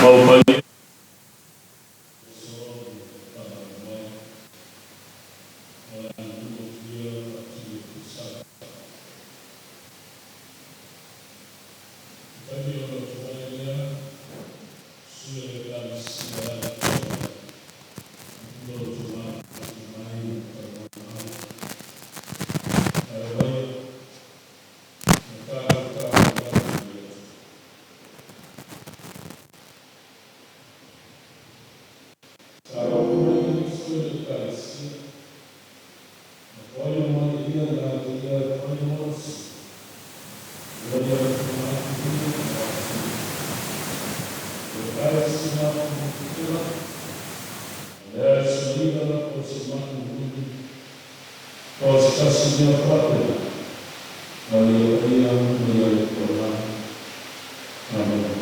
Mau paia. Amen.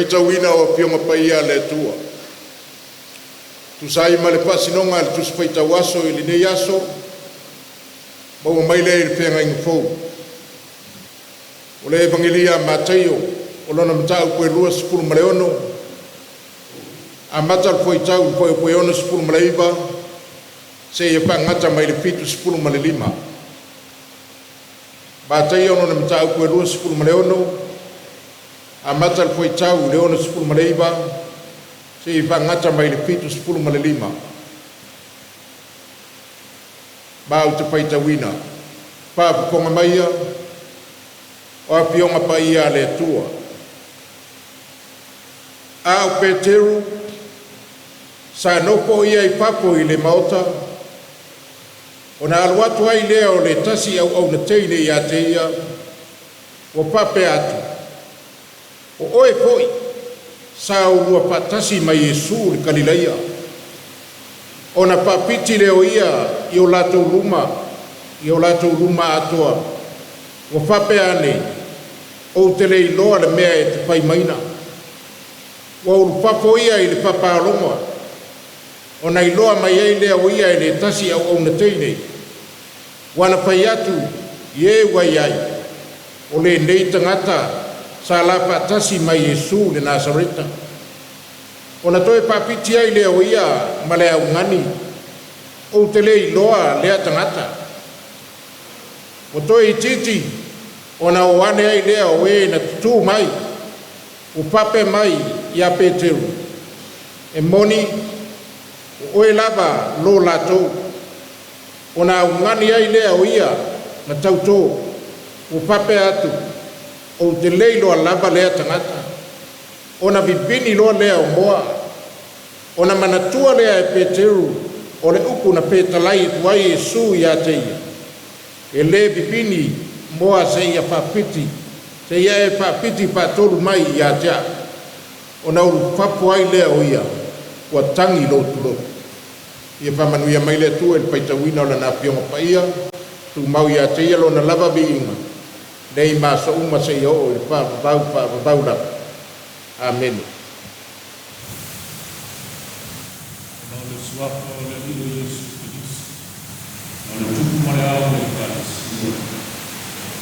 Faitauina o Afioga Paia a le Atua, tusa ai ma le faasinoga a le Tusi Faitau Aso i lenei aso, maua mai lea i le Feagaiga Fou. O le Evagelia a Mataio o lona mataupu e 26, amata le fuaitau i le fuaiupu e 69 seia faagata mai le 75. Mataio lona mataupu e 26, amata le fuaitau i le 69 seia faagata mai le 75. Ma ou te faitauina: Faafofoga maia o Afioga Paia a le Atua. A o Peteru sa nofo ia i fafo i le maota. Ona alu atu ai lea o se tasi auauna teine ia te ia, ua faapea atu, “O oe foi sa oulua faatasi ma Iesu le Galilaia.” Ona faapiti lea o ia i o latou luma atoa, ua faapea ane, “Ou te le iloa le mea e te fai maina.” Ua ulufafo ia i le papaaloga. Ona iloa mai ai lea o ia e se tasi auauna teine, ua na fai atu i e ua i ai, “O lenei tagata sa la faatasi ma Iesu le Nasareta.” Ona toe faapiti ai lea o ia ma le augani, “Ou te le iloa lea tagata.” Ua toe itiiti ona o ane ai lea o e na tutu mai, ua faapea mai ia Peteru, “E moni, o oe lava lo latou.” Ona augani ai lea o ia ma tautō, ua faapea atu, “Ou te le iloa lava lea tagata.” Ona vivini loa lea o moa. Ona manatua lea e Peteru o le upu na fetalai atu ai Iesu ia te ia, “E le vivini moa seia e faapiti faatolu mai ia te au.” Ona ulufafo ai lea o ia, ua tagi lotulotulu. Ia faamanuia mai le Atua i le faitauina o Lana Afioga Paia, tumau ia te Ia Lona lava viiga, nei ma aso uma seia oo i le faavavau faavavau lava. Amene. Ona o le Suafa o le Alii o Iesu Keriso, na o le Tupu ma le Ao o le Ekalesia,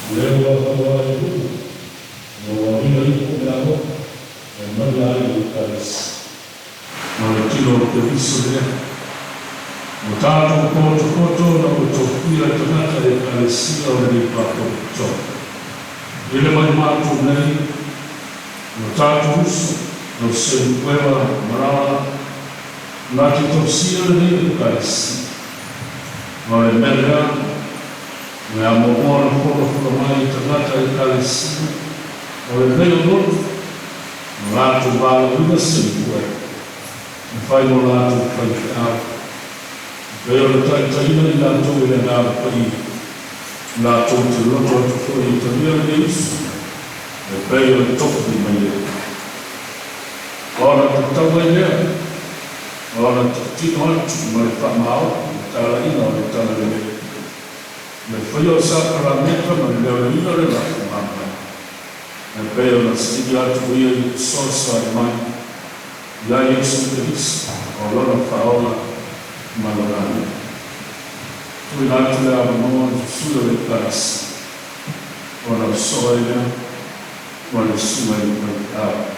o le ua afaua ai i lu'u, ina ua aumai ifo i le alofa, e aumaia ai le Ekalesia. Na o le tino o Keriso lea. Ua tatou potopoto na ua tofia tagata e Ekalesia o lenei Faalapotopotoga. I le ma i matou nei, o tatou uso, lau Seukueva Marawa, na te tausia lenei Ekalesia. Ma o le mea lea, o le a muamua ona folafola mai i tagata Ekalesia o lenei lotu ma latou valaauina Seukueva e fai mo latou faifeau. E pei ona taitaiina i latou i le Agaga Paia, latou te loto atu foi e talia lenei uso, e pei o le tofi mai le Atua. Ona tatau ai lea, ona tilotilo atu ma le faamaoni i le talaiga o le Talalelei, le faia o sakalameta ma le leoleoina o le lafoga mai, e pei ona saili atu o ia i le fesoasoani mai ia Iesu Keriso o lona Faaola ma lona Alii. Tuuina atu le avanoa i le sui o le Ekalesia, ona sosoo ai lea ma le susuga i le faifeau.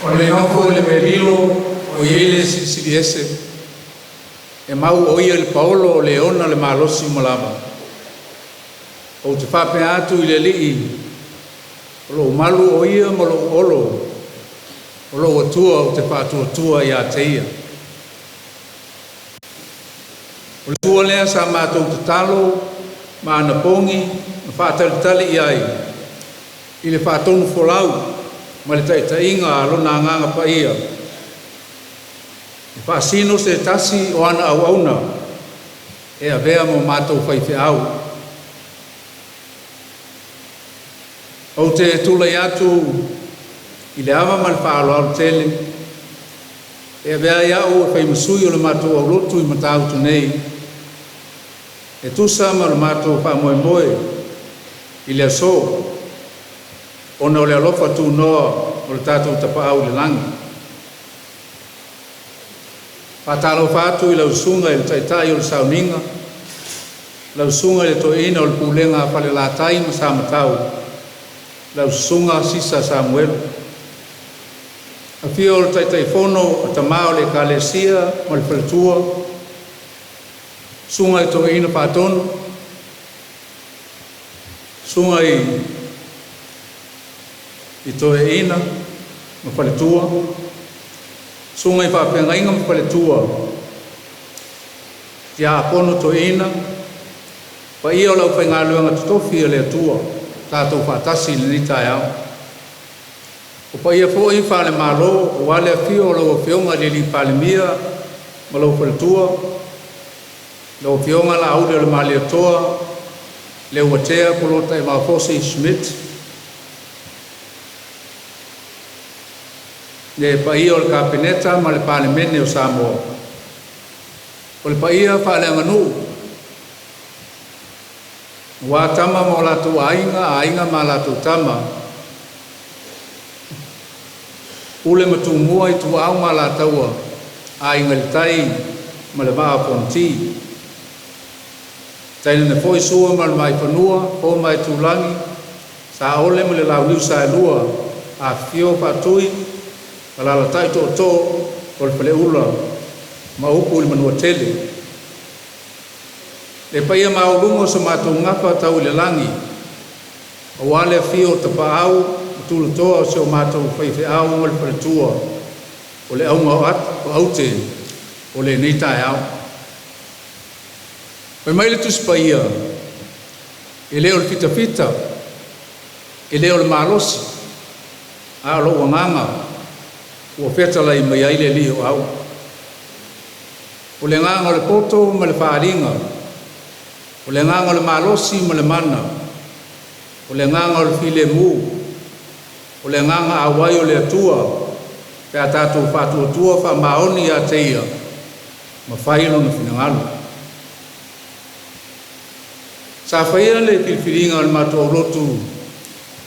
O le nofo i le mea lilo o i ai le Silisili Ese, e mau o Ia le paolo o le ona le malosi uma lava. Ou te faapea atu i le Alii, o lou malu o ia ma lou olo, o lou Atua ou te faatuatua ia te ia. O le Atua lea sa matou tatalo ma anapogi ma faatalitali i ai i le faatonufolau ma le taitaiga a Lona Agaga Paia e faasino se tasi o ana auauna e avea ma o matou faifeau. Ou te tulai atu i le ava ma le faaaloalo tele e avea ai a'u e fai ma sui o le matou aulotu i Matautu nei e tusa ma lo matou faamoemoe i le aso ona o le alofa tunoa o le tatou Tapaau i le lagi. Faatalofa atu i lau Susuga i le Taitai o le Sauniga, lau Susuga i le Toeaina o le Pulega a Falelatai ma Samatau, lau Susuga Sisa Samuelu. Afio o le Taitaifono a Tamā o le Ekalesia ma le Faletua, Susuga i Toeaina Faatonu, Susuga i Toeaina ma Faletua, Susuga i Faafeagaiga ma Faletua, Tiakono Toeaina, paia o le aufaigaluega totofi a le Atua, tatou faatasi i lenei taeao. O paia foi faale-Malo aua le afio o lau Afioga i le Palemia ma lou faletua, lau Afioga Laaulialemalietoa Leuatea Polataivao Fosi Schmidt, le paia o le Kapeneta ma le Palemene o Samoa. O le paia faaleaganuu aua Tama ma o latou Aiga, Aiga ma latou Tama, Pule ma Tumua, Ituau ma Alataua, Aiga i le Tai ma le Vaa o Fonoti. Tainane foi Sua ma le Vaifanua, Fofo ma Aitulagi, Saole ma le Launiu Saelua, afifio Faatui, alaalatai Tootoo o le Faleula ma upu i le Manuatele. Le paia maualuga o so matou gafa tau i le lagi, aua le afio o Tapaau ma Tulatoa o si o matou faifeau ma le faletua o le auga o aute o lenei taeao. Fai mai le Tusi Paia, e le o le fitafita, e le o le malosi, a o lou agaga ua fetalai mai ai le Alii o Au. O le agaga o le poto ma le faaaliga, o le agaga o le malosi ma le mana, o le agaga o le filemu, o le agaga auai o le Atua, pe a tatou faatuatua faamaoni ia te ia, ma fai lona finagalo. Sa faia le filifiliga o le matou aulotu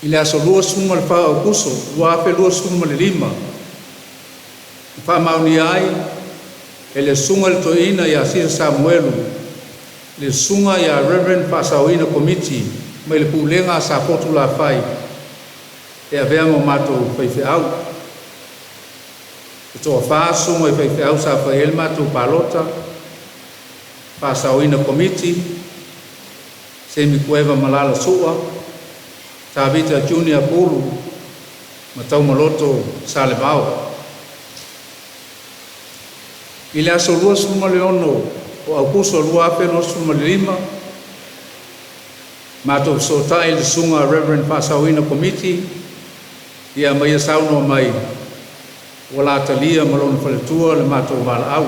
i le aso 24 o Aokuso 2025, na faamaonia ai e le Susuga i le Toeaina ia Sisa Samuelu le Susuga ia Reverend Faasaoina Komiti mai le Pulega a Safotulafai e avea ma matou faifeau. E toafa susuga i faifeau sa fai ai le matou palota: Faasaoina Komiti, Semi Kueva Malala Sua, Tavita Junior Pulu ma Taumaloto Salevao. I le aso 26 o Aukuso 2025, matou fesootai i le Susuga Reverend Faasaoina Komiti ia ma ia saunoa mai ua latalia ma lona faletua le matou valaau.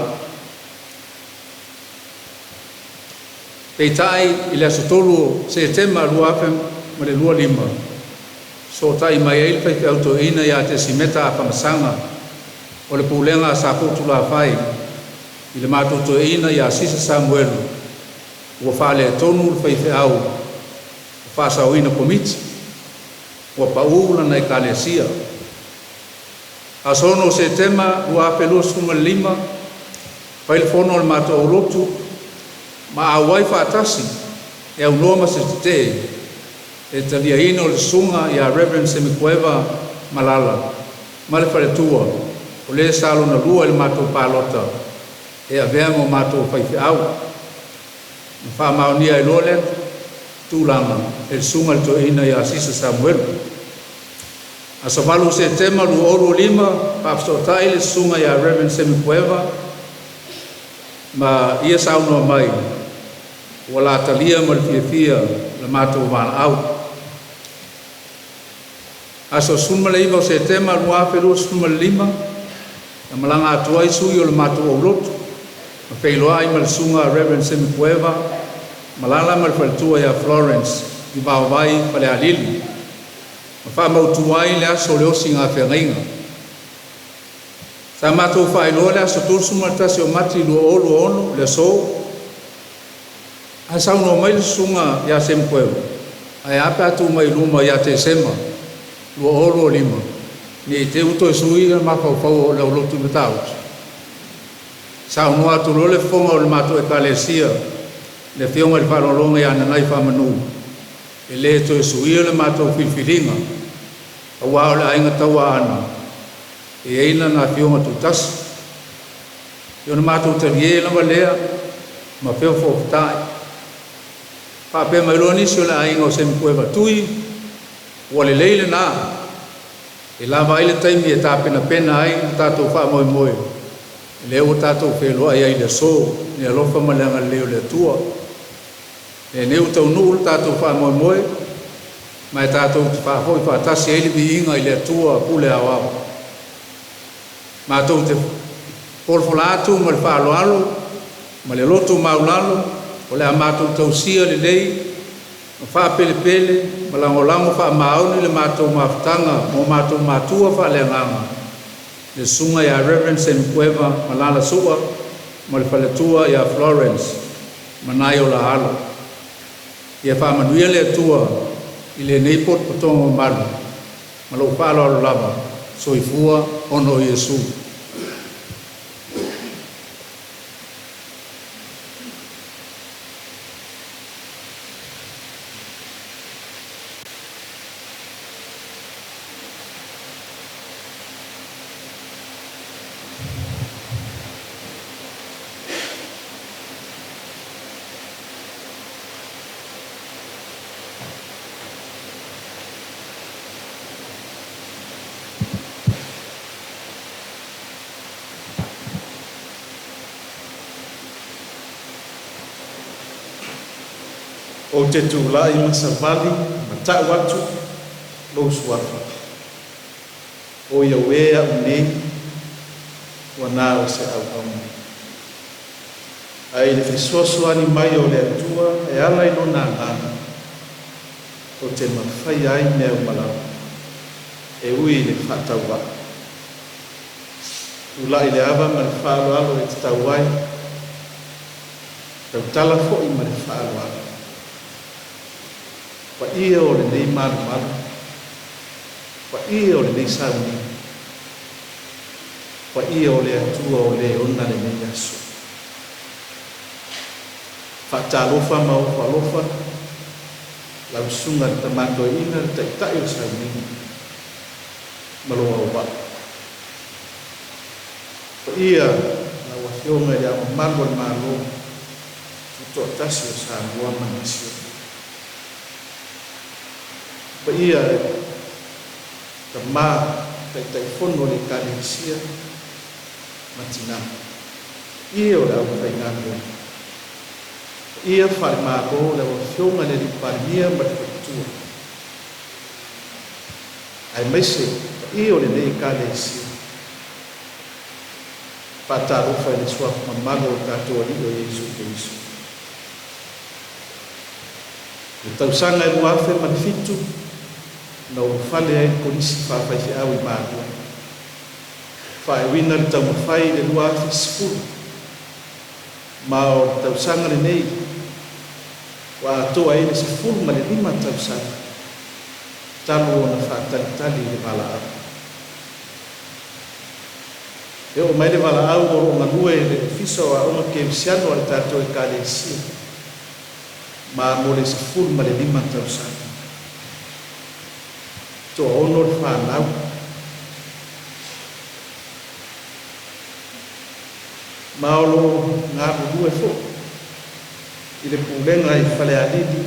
Peitai i le aso 3 o Setema 2025, fesootai mai ai le faifeau toeaina ia Tesimeta Afamasaga o le Pulega a Safotulafai i le matou toeaina ia Sisa Samuelu ua faaletonu le faifeau o Faasaoina Komiti, ua pau lana Ekalesia. Aso 6 o Setema 2025, fai le fono o le matou aulotu ma auai faatasi e aunoa ma se tetee e taliaina o le Susuga ia Reverend Semikueva Malala ma le faletua o le sa lona lua i le matou palota e avea ma o matou faifeau. Na faamaonia ai loa lea tulaga e le Susuga i le Toeaina ia Sisa Samuelu. Aso 8 o Setema 2025, faafesootai le Susuga ia Reverend Semikueva ma ia saunoa mai ua latalia ma le fiafia le matou valaau. Aso 19 o Setema 2025, na malaga atu ai sui o le matou aulotu Ma feiloai ma le Susuga Rev. Semipueva ma alaala ma le faletua ia Florence i Vaovai, Falealili, ma faamautu ai le aso o le osiga feagaiga. Sa matou faailoa le aso 31 o Mati 2026 le aso, ae saunoa mai le Susuga ia Semipueva, ae a pe a tuu mai i luma ia Tesema 2025, ne i te i ua toe sui le mafaufau o le aulotu i Matautu. Saunoa atu loa le fofoga o le matou Ekalesia, le Afioga i le Faaaloaloga ia Nanai Faamanu, e le toe suia le matou filifiliga, auā o le aiga Tauaana e i ai lana afioga tutasi. Ia ona matou talie lava lea ma feofaofata'i. Faapea mai loa nisi o le aiga o Semipueva Tui, ua lelei lenā, e lava ai le taimi e tapenapena ai le tatou faamoemoe, lea ua tatou feiloai ai i le aso i le alofa ma le agalelei o le Atua. Lenei ua taunuu le tatou faamoemoe, ma e tatou te faafoi faatasi ai le viiga i le Atua pule aoao. Matou te folafola atu ma le faaaloalo ma le loto maulalo o le a matou tausia lelei ma faapelepele ma lagolago faamaoni le matou mafutaga mo matou matua faaleagaga, le Susuga ia Rev. Semipueva Malala Su'a ma le faletua ia Florence ma nai o la alo. Ia faamanuia le Atua i lenei potopotoga mamalu ma lou faaaloalo lava. Soifua ona o Iesu. Ou te tulai ma savali ma ta'u atu lou Suafa, o Iaē a'u nei ua na o se auauna. Ae i le fesoasoani mai o le Atua e ala i Lona Agaga, ou te mafaia ai mea uma lava, e ui i le faatauvaa. Tulai i le ava ma le faaaloalo e tatau ai, tautala foi ma le faaaloalo. Paia o lenei malumalu, paia o lenei sauniga, paia o le Atua o lē ona lenei aso. Faatalofa ma ofo alofa lau Susuga i le Tama Toeaina, le Taitai o le sauniga ma lou auvaa. Paia lau Afioga i Le Ao Mamalu o le Malo Tutoatasi o Samoa ma le Masiofo. Paia e Tama Taitaifono o le Ekalesia ma Tinā. Paia o le aufaigaluega. Paia faale-Malo lau Afioga i le Alii Palemia ma le Faletua, aemaise paia o lenei Ekalesia. Faatalofa i le Suafa mamalu o lo tatou Alii o Iesu Keriso. I le tausaga e 2007, na ulufale ai le Kolisi Faafaifeau i Malua. Faaiuina le taumafai i le 2010, ma o le tausaga lenei ua atoa ai le 15 tausaga talu ona faatalitali i le valaau. E oo mai le valaau o lo o galue i le Ofisa o Aoga Kerisiano a le tatou Ekalesia ma mo le 15 tausaga. Toaono le fanau. Ma o lo o galulue foi i le Pulega i Falealili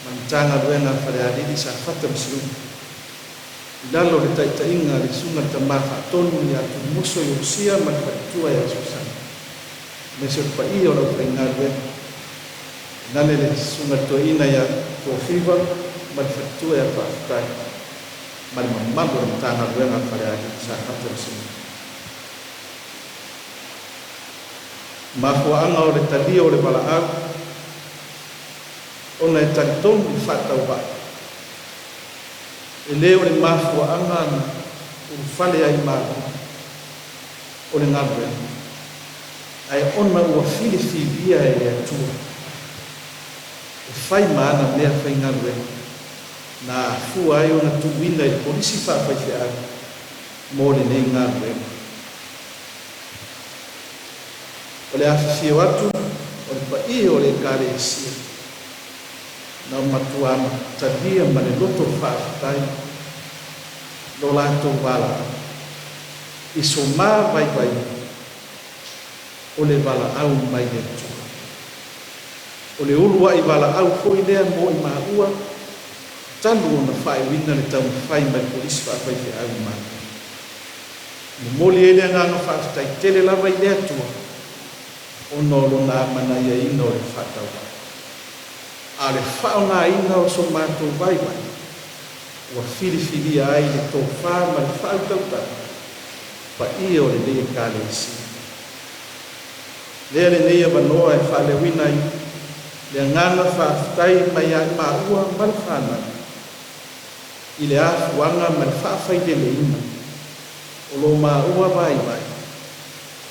ma le Matagaluega a Falealili, Safata ma Siumu, i lalo o le taitaiga a le Susuga i le Tama Faatonu ia Tuimuso Iosia ma le faletua ia Susana, aemaise o le paia o le aufaigaluega, tainane le Susuga i le Toeaina ia Toafiva ma le faletua ia Faafetai ma le mamalu o le Matagaluega a Falealili, Safata ma Siumu. Mafuaaga o le talia o le valaau ona e talitonu i le faatauvaa, e lē o le mafuaaga na ulufale ai malo o le galuega, ae ona ua filifilia e le Atua e fai ma ana mea faigaluega na afua ai ona tuuina i le Kolisi Faafaifeau mo lenei galuega. O le afifio atu o le paia o le Ekalesia na matuā talia ma le loto faafetai lo latou valaau i so ma vaivaiga o le valaau mai le Atua. O le uluai valaau foi lea mo i maua talu ona faaiuina le taumafai mai le Kolisi Faafaifeau i Malo. Momoli ai le agaga faafetai tele lava i le Atua ona o lona amanaiaina o le faatauvaa. A o le faaaogaina o so matou vaivai ua filifilia ai le tofā ma le faautautaga paia o lenei Ekalesia. Lea lenei avanoa e faaleoina ai le agaga faafetai mai ia i maua ma le fanau i le afuaga ma le faafaileleina o lo maua vaivai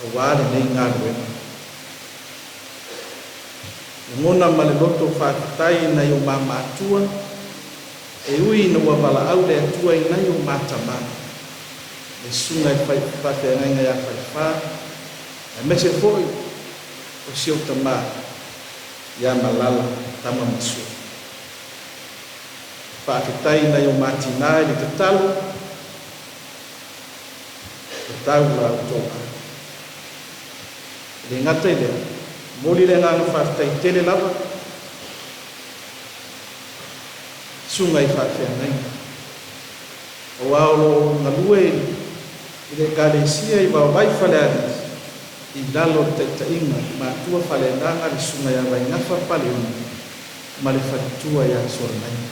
auā lenei galuega. Lagona ma le loto faafetai i nai o ma matua e ui ina ua valaau le Atua i nai o ma tamā, le susuga i le faafeagaiga ia Falefā, aemaise foi o si ou tamā ia Malala Tama Masua. Faafetai i nai o ma tinā i le tatalo, tatau la outou ave. E le gata i lea, momoli le agaga faafetai tele lava susuga i faafeagaiga, auā o lo o galue i le Ekalesia i Vaovai Falealili i lalo o le taitaiga matua faaleagaga le susuga ia Vaigafa Paleuni ma le faletua ia Solomaiga.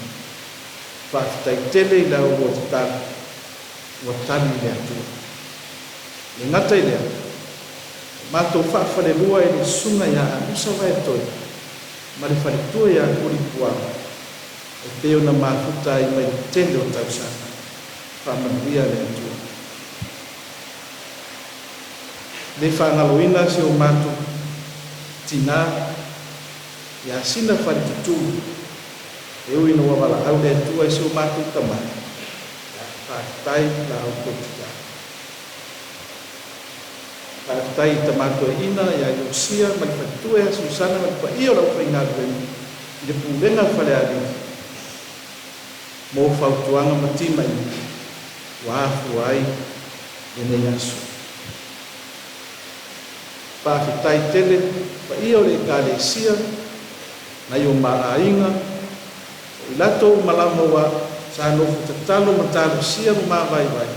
Faafetai tele i la oulua tatalo ua tali le Atua. E le gata i lea, ua matou faafalelua i le susuga ia Amusa Vaetoe ma le faletua ia Kulipuaga e pei ona mafuta ai mai le tele o tausaga. Faamanuia le Atua. Le faagaloina si o matou tinā ia Sina Faletutulu, e ui ina ua valaau le Atua i si o matou tamā, ia faafetai la outou tatalo. Faafetai i tamā toeaina ia Iosia ma le faletua ia Susana ma le paia o le aufaigaluega i le Pulega a Falealili mo fautuaga ma timaiga ua afua ai lenei aso. Faafetai tele paia o le Ekalesia, nai o ma aiga, o i latou uma lava ua sa nofo tatalo ma talosia ma mavaivai,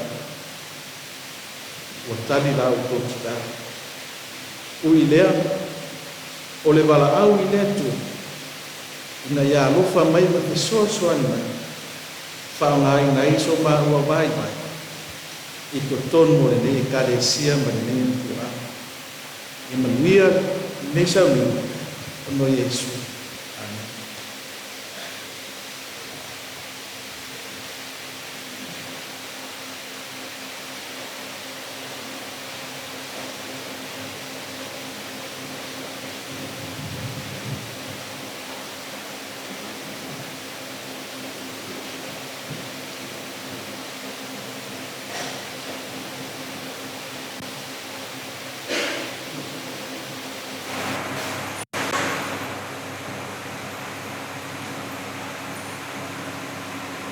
ua tali la outou tatalo. Ui i lea, o le valaau i le Atua, ina ia alofa mai ma fesoasoani mai, faaaogaina ai so maua vaivai i totonu o lenei Ekalesia ma lenei afioaga. Ia manuia lenei sauniga ona o Iesu. Amene.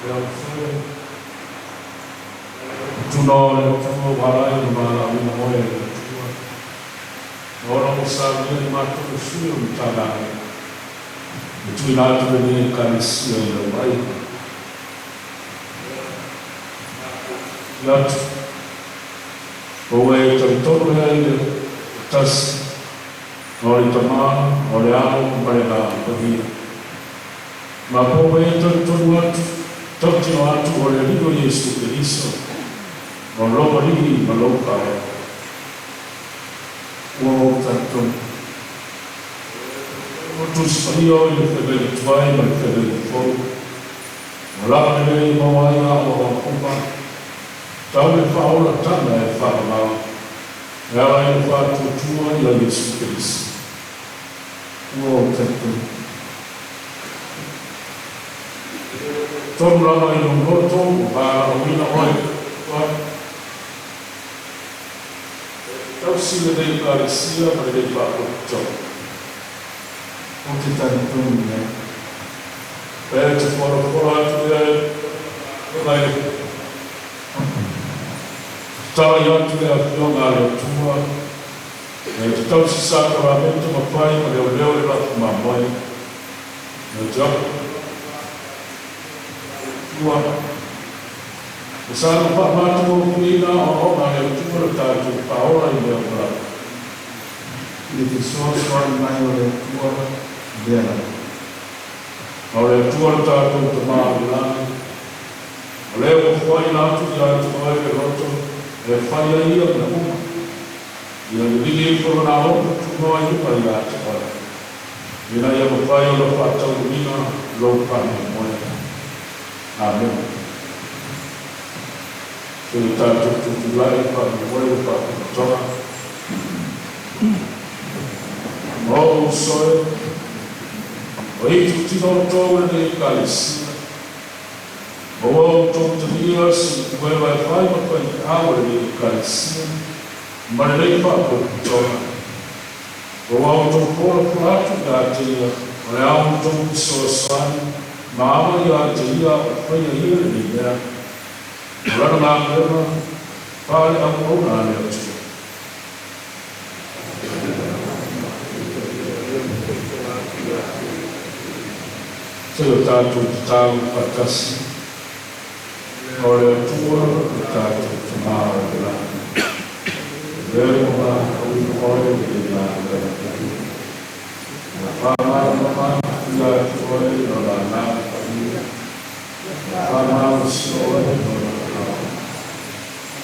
Le aufue, tuna o le Atua ua ala ai ona valaauina oe e le Atua, ma ona ua saunia i matou e sui o le Matagaluega, e tuuina atu lenei Ekalesia i lau aiga. I atu, ma ua e talitonu ea i le Tasi, ma o le Tamā, ma o le Alo, ma le Agaga Paia. Ma po ua e talitonu atu, tautino atu o le Alii o Iesu Keriso, ma o lou Alii ma lou Paea. Ua ou talitonu. Tusi Paia o i le feagai tuai ma le feagai fou. O lava lelei e maua ai aoaoga uma, tau le faaola tala e faamamao, e ala i le faatuatua ia Iesu Kilisi. Ua ou talitonu. Tonu lava i lou loto ua valaauina oe e tausi lenei Ekalesia ma lenei Faalapotopotoga. Ou te talitonu i ai. Pe te folafola atu lea e afioga i le Tatala atu le afioga a le Atua e te tausi sakaramento ma fai ma leoleo le lafu mamoe. E te Atua e sa na faamatagofieina aoaoga a le Atua le tatou Faaola i mea uma lava. I le fesoasoani mai o le Atua i lea lava. Ma o le Atua le tatou Tamā o le lagi, o lea ua foaina atu ia te oe le loto e fai ai ia mea uma, ia liligi ifo lona alofa tunoa i luga ia te oe, ina ia mafai ona faataunuuina lou faamoemoe. Amene. Se i tatou tutulai faamoemoe le faapotopotoga. Ma ou uso e, o itutino o outou lenei Ekalesia, ma ua outou talia se utueva e fai ma faifeau a lenei Ekalesia ma lenei faapotopotoga. Ua outou folafola atu ia te ia, o le a outou fesoasoani ma ama ia te ia o faia ia lenei mea. O lana galuega faale-auauna a le Atua. Se i o tatou tatalo faatasi. O le Atua lo tatou Tamā o le lagi, o lea ua valaauina oe i lenei galuega paia, ia faamalamalama ia te oe i lona Agaga Paia, ia faamalosia oe i lona alofa,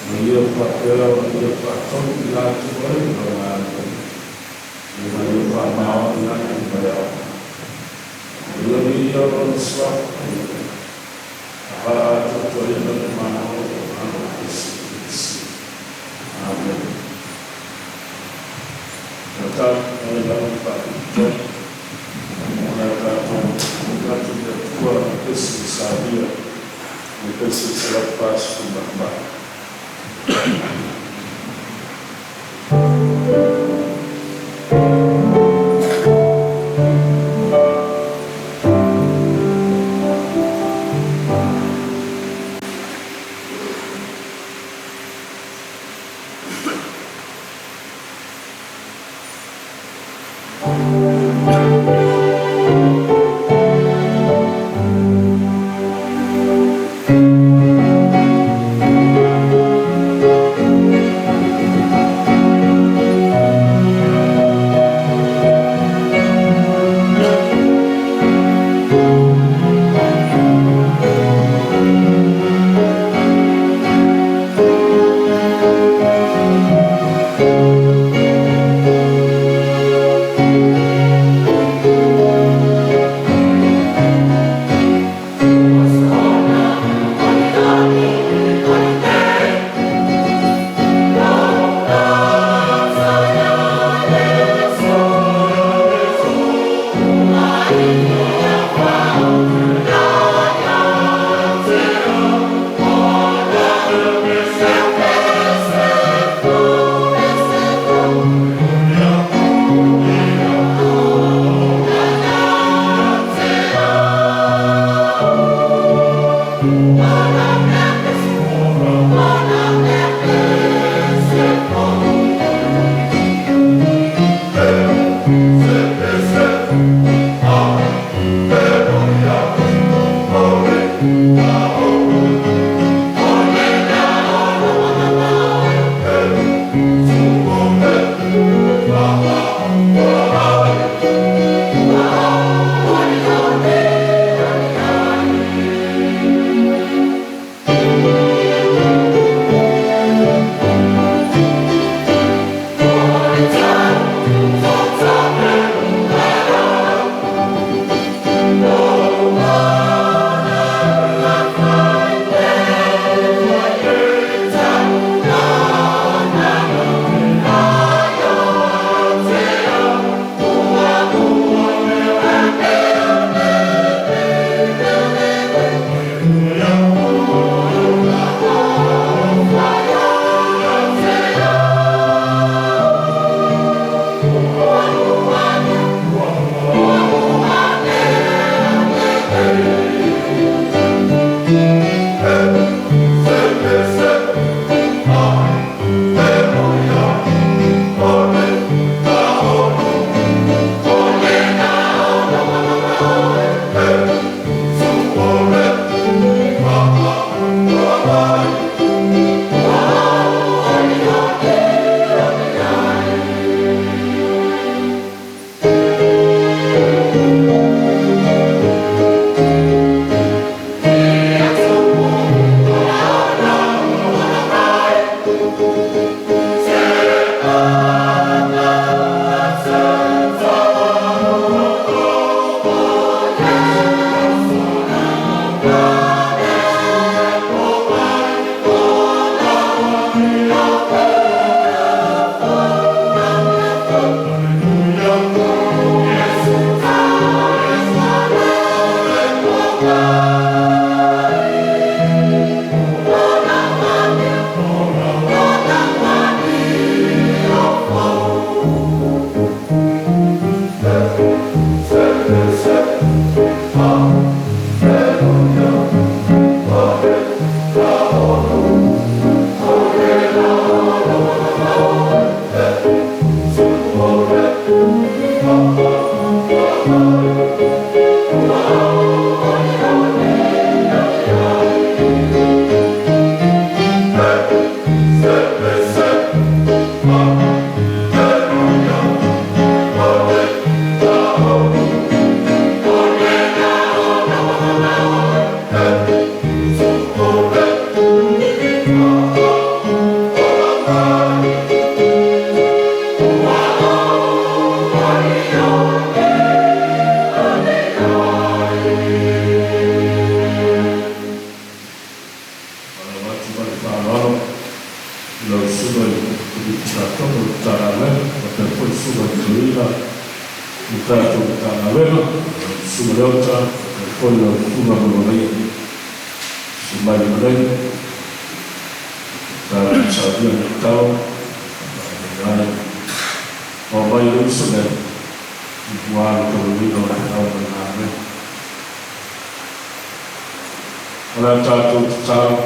ma ia faapea ona ia faatonu ia te oe i lau galuega, ina ia faamaoni atu ma le aoga. Ia viia lona suafa paia, a faaatoatoaina le Malo o Alo Iesu Kilisi. Amene. Na tatou mai lava i faapitoa, ona e tatou atu i le Atua i le pesi e salia, le pesi e 144. tonu o le Matagaluega, faapea foi le Susuga i le Toeaina o le tatou Matagaluega, lau Susuga Leota, faapea foi lau Susuga Malolaia. Susu mai le malele, tatou saunia le tatalo, faamanuia ai. Oo mai le uso lea, aua le taualuina o le feau ma le galuega. O le a tatou tatalo.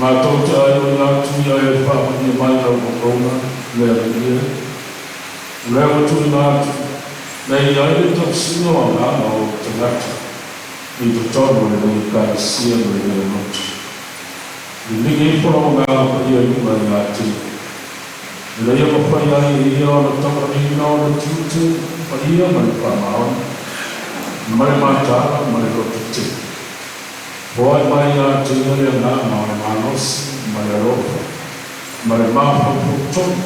Matou te aioi atu ia e faamanuia mai lau auauna le Alii e, o lea ua tuuina atu nei ai le tausiga o agaga o ou tagata i totonu o lenei Ekalesia ma lenei lotu. Liligi ifo lou Agaga Paia i luga ia te ia, ina ia mafai ai e ia ona tauaveina ona tiute paia ma le faamaoni, ma le mataala ma le lototele. Foai mai ia te ia le agaga o le malosi ma le alofa ma le mafaufau tonu,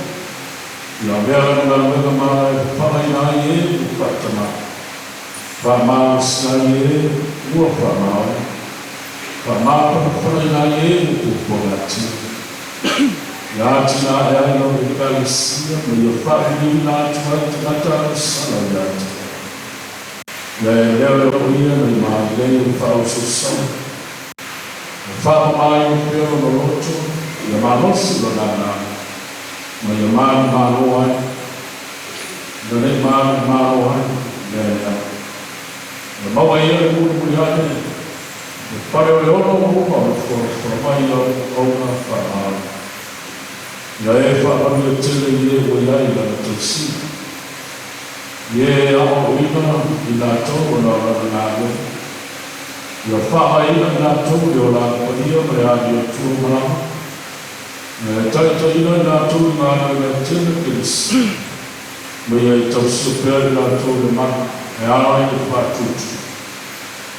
ia avea lana galuega ma ala e papalaina ai e ua faatamala, faamalosia ai e ua faamaoni, faamafanafanaina ai e ua puapuagatia. Ia atinae ai lau Ekalesia ma ia faaliliuina atu ai tagata alosala ia te oe. Ia e leoleo ia nai mailei o le faaosoosala, ma faamamaina pea lona loto, ia malosi lona agaga, ma ia manumalo ai, ina ne i manumalo ai i mea leaga. Ia maua e ia le mulimuli ane le pale o le ono ma uma o le folafola mai i lau auauna faamaoni. Ia e faamanuia tele i e ua i ai lana tausiga. I e aoaoina i latou ona o lana galuega. Ia faaaogaina i latou le olaga paia ma le amiotua malama, ma e taitaiina i latou i galuega e tele Kelesi, ma ia e tausia pea i latou le mana e ala ai le faatutu,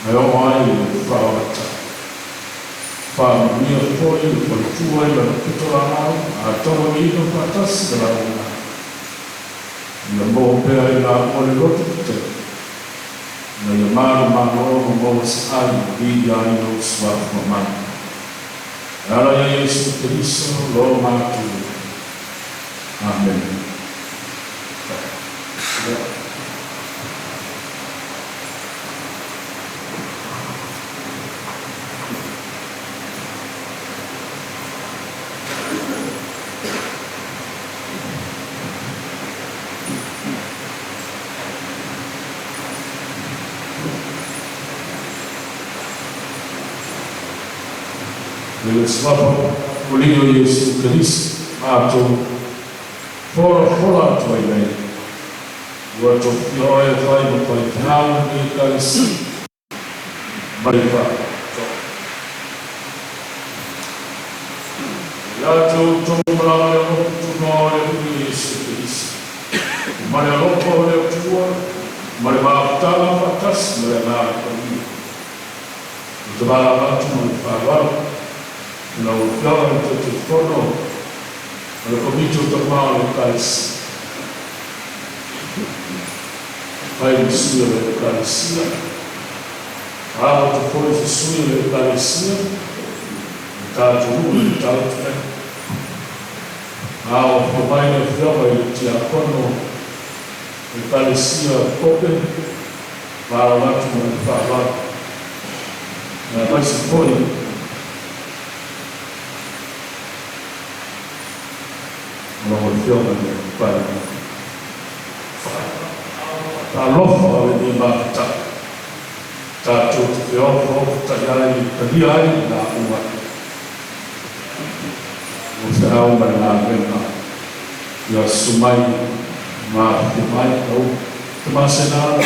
ma e oo ai i le faaolata. Faamanuia foi le faletua i lana pitolaau a tauaveina faatasi ma lau agaga. Ia maua pea i laua le loto tetele, ina ia manumalo ma maua se ai e viia ai lou suafa mamalu. E ala ia Iesu Keriso lo matou Alii. Amene. I le Suafa o Alii o Iesu Keriso matou folafola atu ai nei, ua tofia oe e fai ma faifeau i lenei Ekalesia. Mai faapitoa. Ia te outou malama le alofa tunoa o le Alii o Iesu Keriso, ma le alofa o le Atua, ma le mafutaga faatasi ma le Agaga Paia. Ou te valaau atu ma le faaaloalo i lau Afioga i le Taitaifono o le Komiti o Tama o le Ekalesia. Fai ma sui o le Ekalesia, a atu foi se sui o le Ekalesia, le tatou nuu i le mataupu lea. A o afio mai le Afioga i le Tiakono o Ekalesia Kope, valaau atu ma le faaaloalo. Aemaise foi o lau Afioga i le Palemia. Talofa o lenei mafuta tatou te feofaoftai ai e talia ai le lauga o feau ma le galuega. Ia susu mai ma afifio mai lau Tama Senala.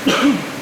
Ia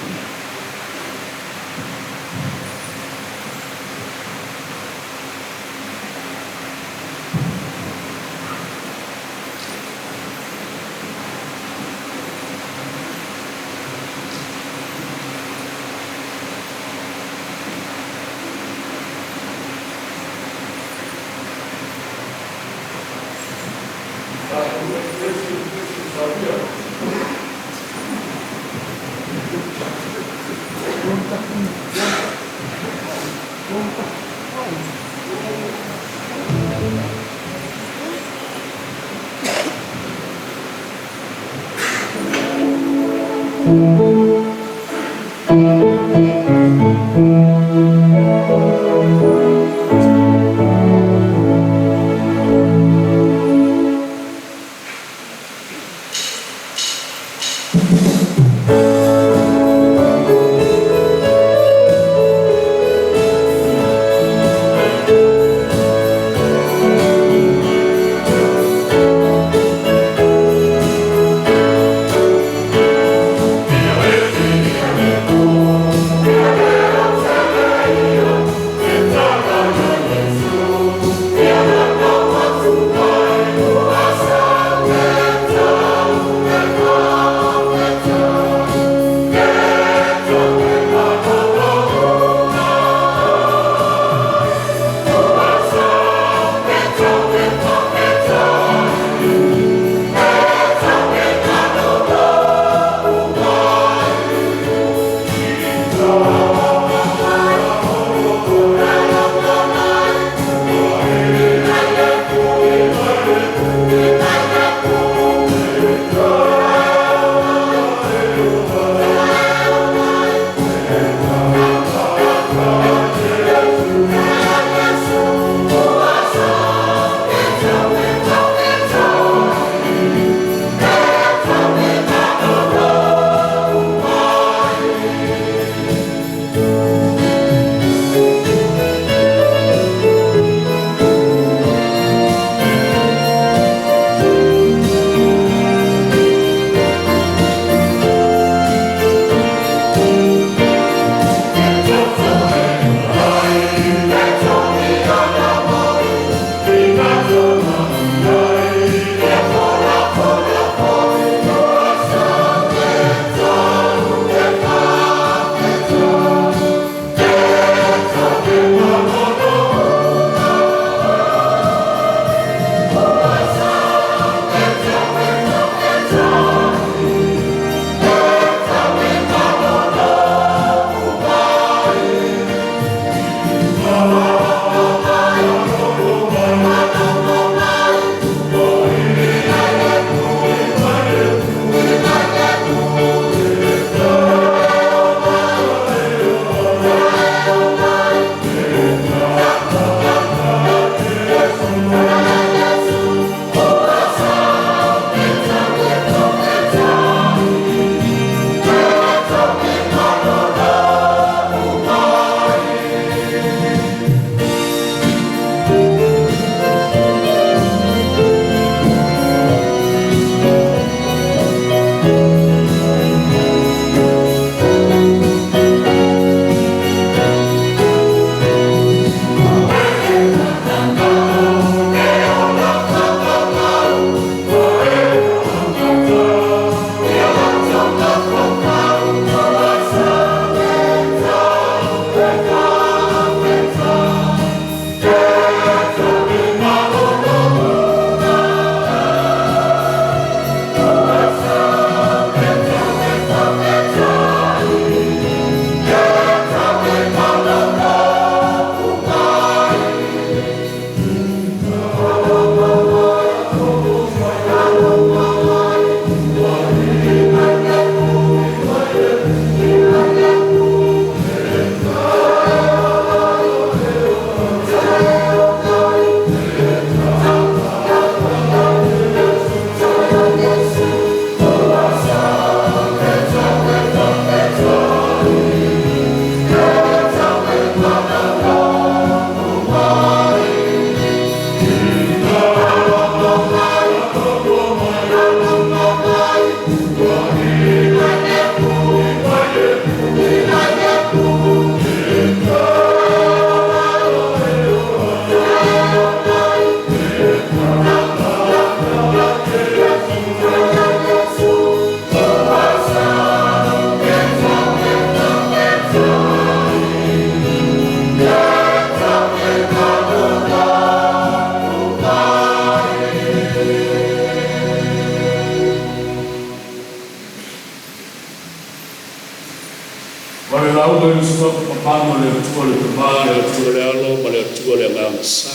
Ma le lauga i le suafa mamalu o le Atua le Tama, le Atua le Alo ma le Atua le Agaga Sa.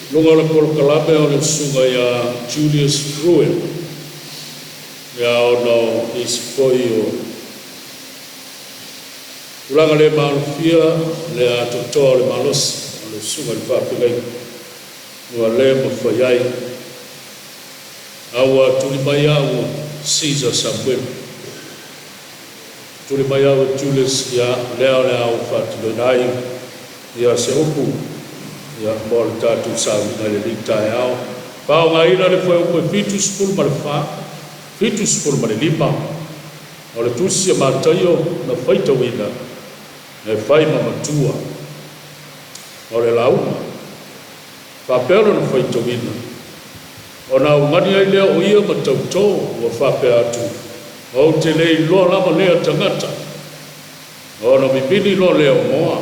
I luga o le polokalame o le susuga ia Julius Fruin, ia ona o nisi foi o tulaga le maalofia le atoatoa o le malosi o le susuga i le faafeagaiga ua le mafai ai a ua tuli mai au Caesar Samuel, tuli mai au e Julius, ia lea o le a ou faatinoina ai ia se upu ia mo le tatou sauliga i lenei taeao. Faaaogaina le fuaiupu e 74, 75 o le Tusi a Mataio na faitauina e fai ma matua o le lauga. Faapea lona faitauina, ona augani ai lea o ia ma tautō ua faapea atu, ou te le iloa lava lea tagata. Ona vivini loa lea o moa,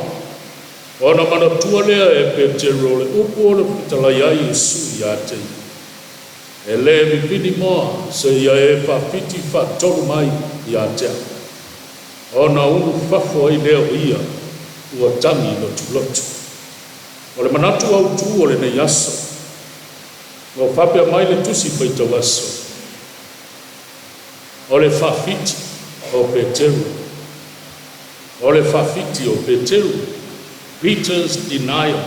ona manatua lea e Peteru o le upu o le fetalai ai Iesu ia te ia, e le vivini moa seia e faafiti faatolu mai ia te au. Ona ulu fafo ai lea o ia ua tagi lotulotu. O le manatu autū o lenei aso, ua faapea mai le Tusi Faitau Aso, o le faafiti o Peteru. O le faafiti o Peteru. Peter's denial.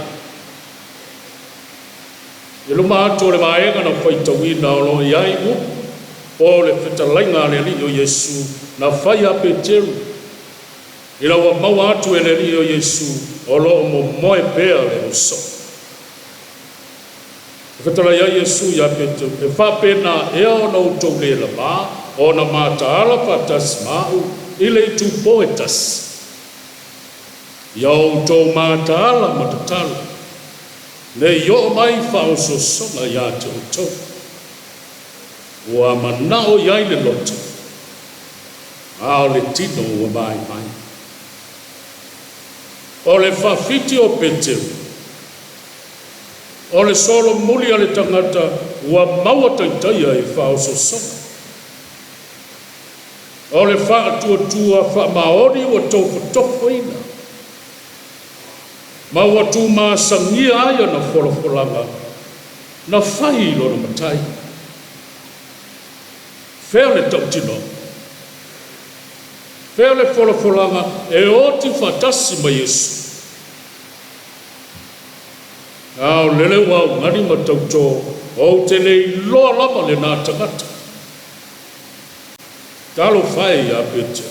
I luma atu o le vaega na faitauina o lo o i ai upu po o le fetalaiga a le Alii o Iesu na fai a Peteru ina ua maua atu e le Alii o Iesu o lo o momoe pea le ausoo. E fetalai ai Iesu iā Peteru, e faapena ea ona outou le lavā ona mataala faatasi ma au i le itupo e tasi. Ia outou mataala ma tatalo, ne i oo mai faaosoosoga ia te outou. Ua manao i ai le loto, a o le tino ua vaivai. O le faafiti o Peteru, o le solomuli a le tagata ua maua taitaia i faaosoosoga. O le faatuatua faamaoni ua tofotofoina ma ua tumasagia ai ana folafolaga na fai i lona matai. Fea le tautinoga? Fea le folafolaga e oti faatasi ma Iesu? A o lele ua augani ma tautō, ou te le iloa lava lenā tagata. Talofa e ia Peteru,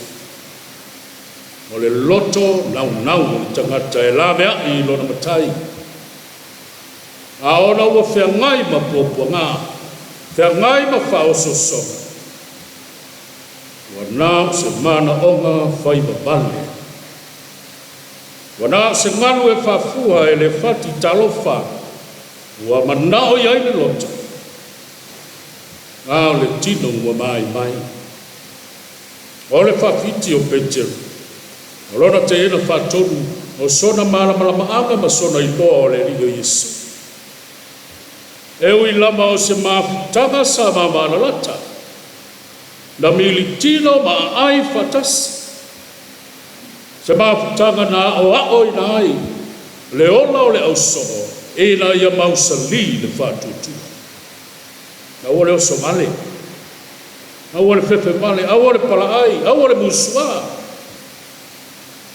o le loto naunau o le tagata e laveai i lona matai, a ona ua feagai ma puapuaga, feagai ma faaosoosoga, ua na o se manaoga faivavale. Ua na o se galu e faafua e le fati talofa, ua manao i ai le loto, a o le tino ua maimai. O le faafiti o Peteru, o lona teena faatonu o sona malamalamaaga ma sona iloa o le Alii o Iesu. E ui lava o se mafutaga sa vavalalata, na militino ma aai faatasi, se mafutaga na aoaoina ai le ola o le ausoo ina ia mausali le faatuatua. Aua le oso vale, aua le fefe vale, aua le palaai, aua le musuā.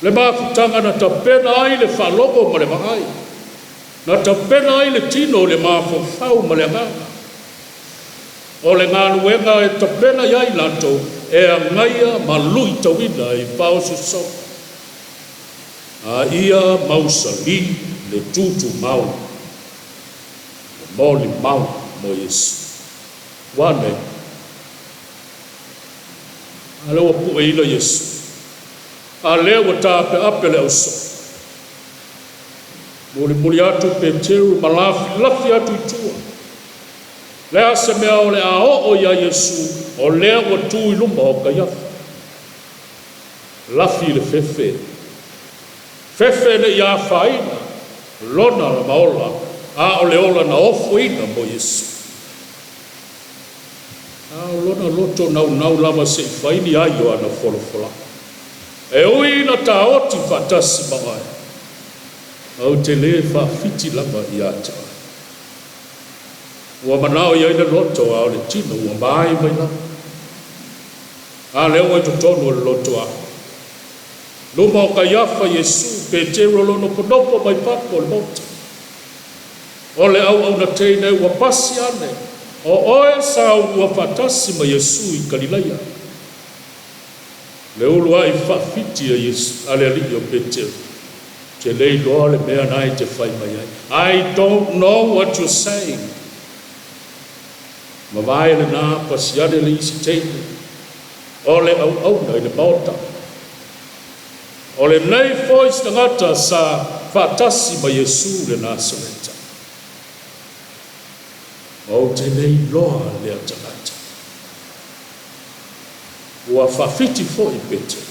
Le mafutaga na tapena ai le faalogo ma le vaai, na tapena ai le tino, le mafaufau ma le agaga. O le galuega e tapena i ai latou e agaia ma luitauina i faaosoosoga, a ia mausali le tutumau, le molimau mo Iesu. Ua a nei? A lea ua pueina Iesu, a lea ua taapeape le ausoo. Mulimuli atu Peteru ma lafilafi atu i tua. Le a se mea o le a oo iā Iesu o lea ua tu i luma o Kaiafa. Lafi i le fefe, fefe ne i afaina lona lamaola, a o le ola na ofoina mo Iesu. A o lona loto naunau lava se i fai ni ai o ana folafolaga. E ui ina taoti faatasi ma oe, ou te lē faafiti lava ia te oe. Ua manao i ai le loto, a o le tino ua vaai mai lava. A lea ua i totonu o le lotoa. Luma o Kaiafa Iesu, Peteru o lo o nofonofo mai fafo o le maota. O le auauna teine ua pasi ane, o oe sa ulua faatasi ma Iesu i Kalilaia. Le uluai faafiti a Iesu, a le Alii o Peteru, te le iloa le mea na e te fai mai ai. I don't know what you're saying. Mavae lena, pasi ane le isi teine, o le auauna i le maota. O lenei foi se tagata sa faatasi ma Iesu le Nasaleta. Ou te le iloa lea tagata. Ua faafiti foi Peteru.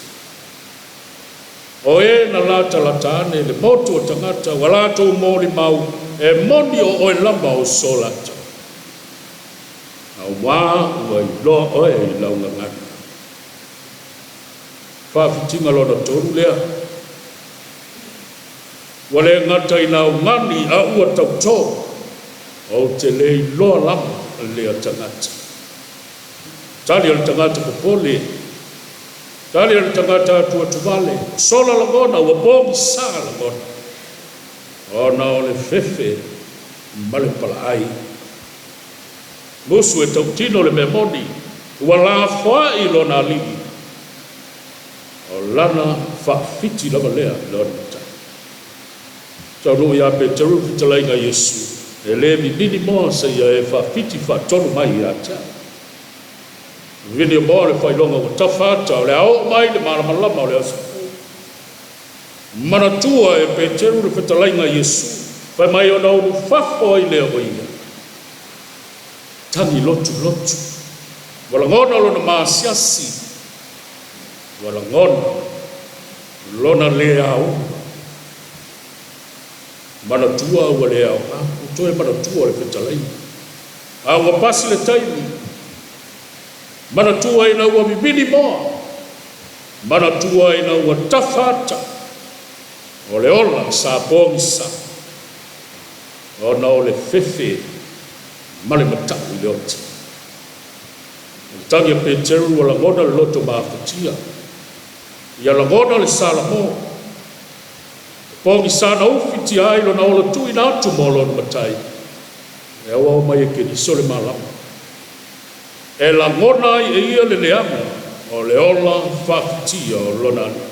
O e na latalata ane i le motu o tagata ua latou molimau e moni o oe lava o so latou. Auā ua iloa oe i lau gagana. Faafitiga lona tolu lea. Ua le gata ina augani a ua tautō, ou te le iloa lava lea tagata. Tali a le tagata popole, tali a le tagata atuatuvale, sola lagona, ua pogisa lagona, ona o le fefe ma le palaai. Musu e tautino le mea moni, ua lafoai lona alii, o lana faafiti lava lea i lona matai. Taunuu ia Peteru le fetalaiga a Iesu, e le mimini moa seia e faafiti faatolu mai ia te au. Vivini o moa le faailoga ua tafa ata o le a oo mai le malamalama o le aso fou. Manatua e Peteru le fetalaiga a Iesu, fai mai ona ulufafo ai lea o ia. Tagi lotulotu. Ua lagona lona maasiasi, ua lagona lona le aoga. Manatua ua le aoga, ua toe manatua le fetalaiga. A ua pasi le taimi, manatua ina ua vivini moa, manatua ina ua tafa ata o le ola sa pogisa, ona o le fefe ma le matau i le oti. O le tagi a Peteru ua lagona le loto mafatia, ia lagona le salamo, pogisa na ufitia ai lona ola tuuina atu mo lona Matai, e auau mai e Keriso le malama. E lagona ai e ia le leaga o le ola faafitia o lona alii.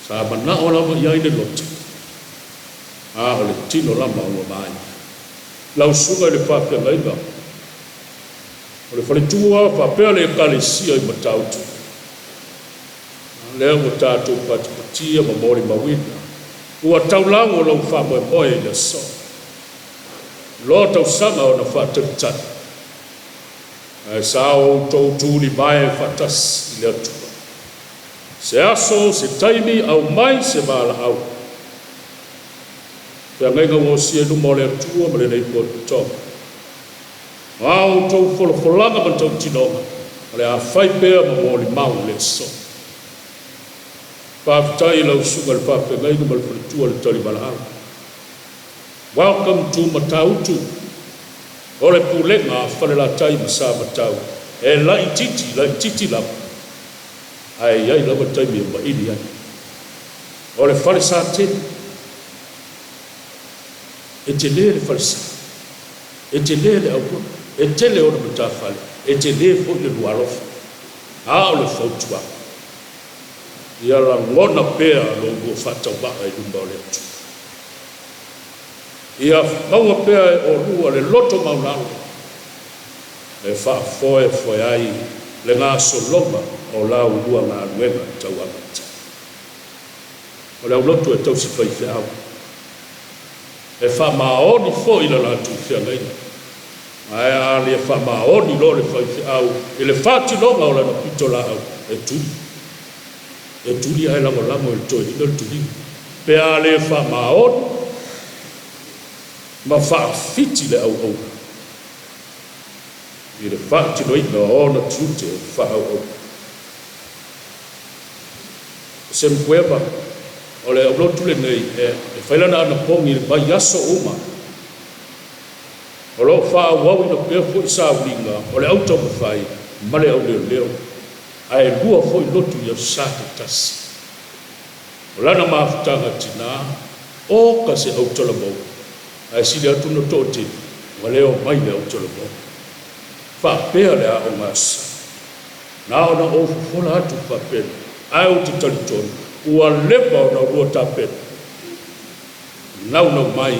Sa manao lava i ai le loto, a o le tino lava ua vaai. Lau susuga i le faafeagaiga o le faletua faapea le Ekalesia i Matautu, lea ua tatou patipatia ma molimauina, ua taulago lou faamoemoe i le aso. Loa tausaga ona faatalitali, ae sa outou tulivae faatasi i le Atua. Se aso, se taimi, aumai se valaau. Feagaiga ua osia i luma o le Atua ma lenei potopotoga. O a outou folafolaga ma tautinoga, o le a fai pea ma molimau i le aso. Faafetai i lau susuga i le faafeagaiga ma le faletua i le talivalaau. Welcome to Matautu. O le pulega a Falelatai ma Samatau e laitiiti, laitiiti lava, ae i ai lava taimi e maili ai. O le falesa tele, e tele le falesa, e tele le aulotu, e tele ona matafale, e tele foi le lua alofa. A o le fautuaga, ia lagona pea lo oulua faatauvaga i luma o le Atua. Ia maua pea e oulua le loto maualalo e faafoefoe ai le gasologa o la oulua galuega tauamata. O le aulotu e tausi faifeau, e faamaoni foi le latou feagaiga, ae a le faamaoni loa le faifeau i le faatinoga o lana pitolaau, e tuli. E tuli ae lagolago e le toeaina le tuliga. Pe a le faamaoni ma faafiti le auauna. I le faatinoina o ona tiute faaauau. O Semikiueva, o le aulotu lenei e fai lana anapogi i le vaiaso uma. O lo o faaauauina pea foi sauliga o le au taumafai ma le au leoleo, ae lua foi lotu i aso Sa taitasi. O lana mafutaga tinā, oka se autalavou, ae sili atu ona toatele ua le omai i le autalavou. Faapea le aoga Aso Sa. Na ona ou fofola atu faapena, ae ou te talitonu ua leva ona oulua tapena, naunau mai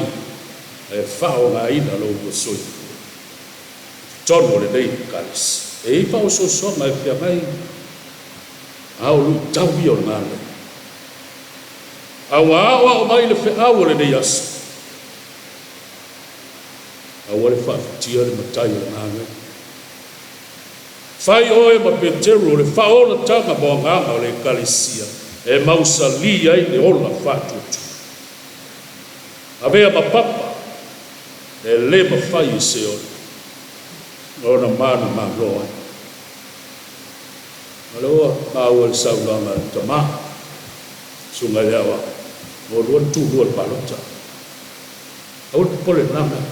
e faaaogaina lo oulua soifua i totonu o lenei Ekalesia. E i ai faaosoosoga e feagai, a o luitau ia o le galuega. A ua aoao mai le feau o lenei aso, aua le faafitia le matai o le galuega. Fai oe ma Peteru o le faaolataga mo agaga o le Ekalesia e mausali ai le ola faatuatua. Avea ma papa e le mafai e Seoli ona manumalo ai. O lea ua maua i le saunoaga a le tama, susuga i le aoao, ua lua le tulua i le palota. Aua le popole i lena mea.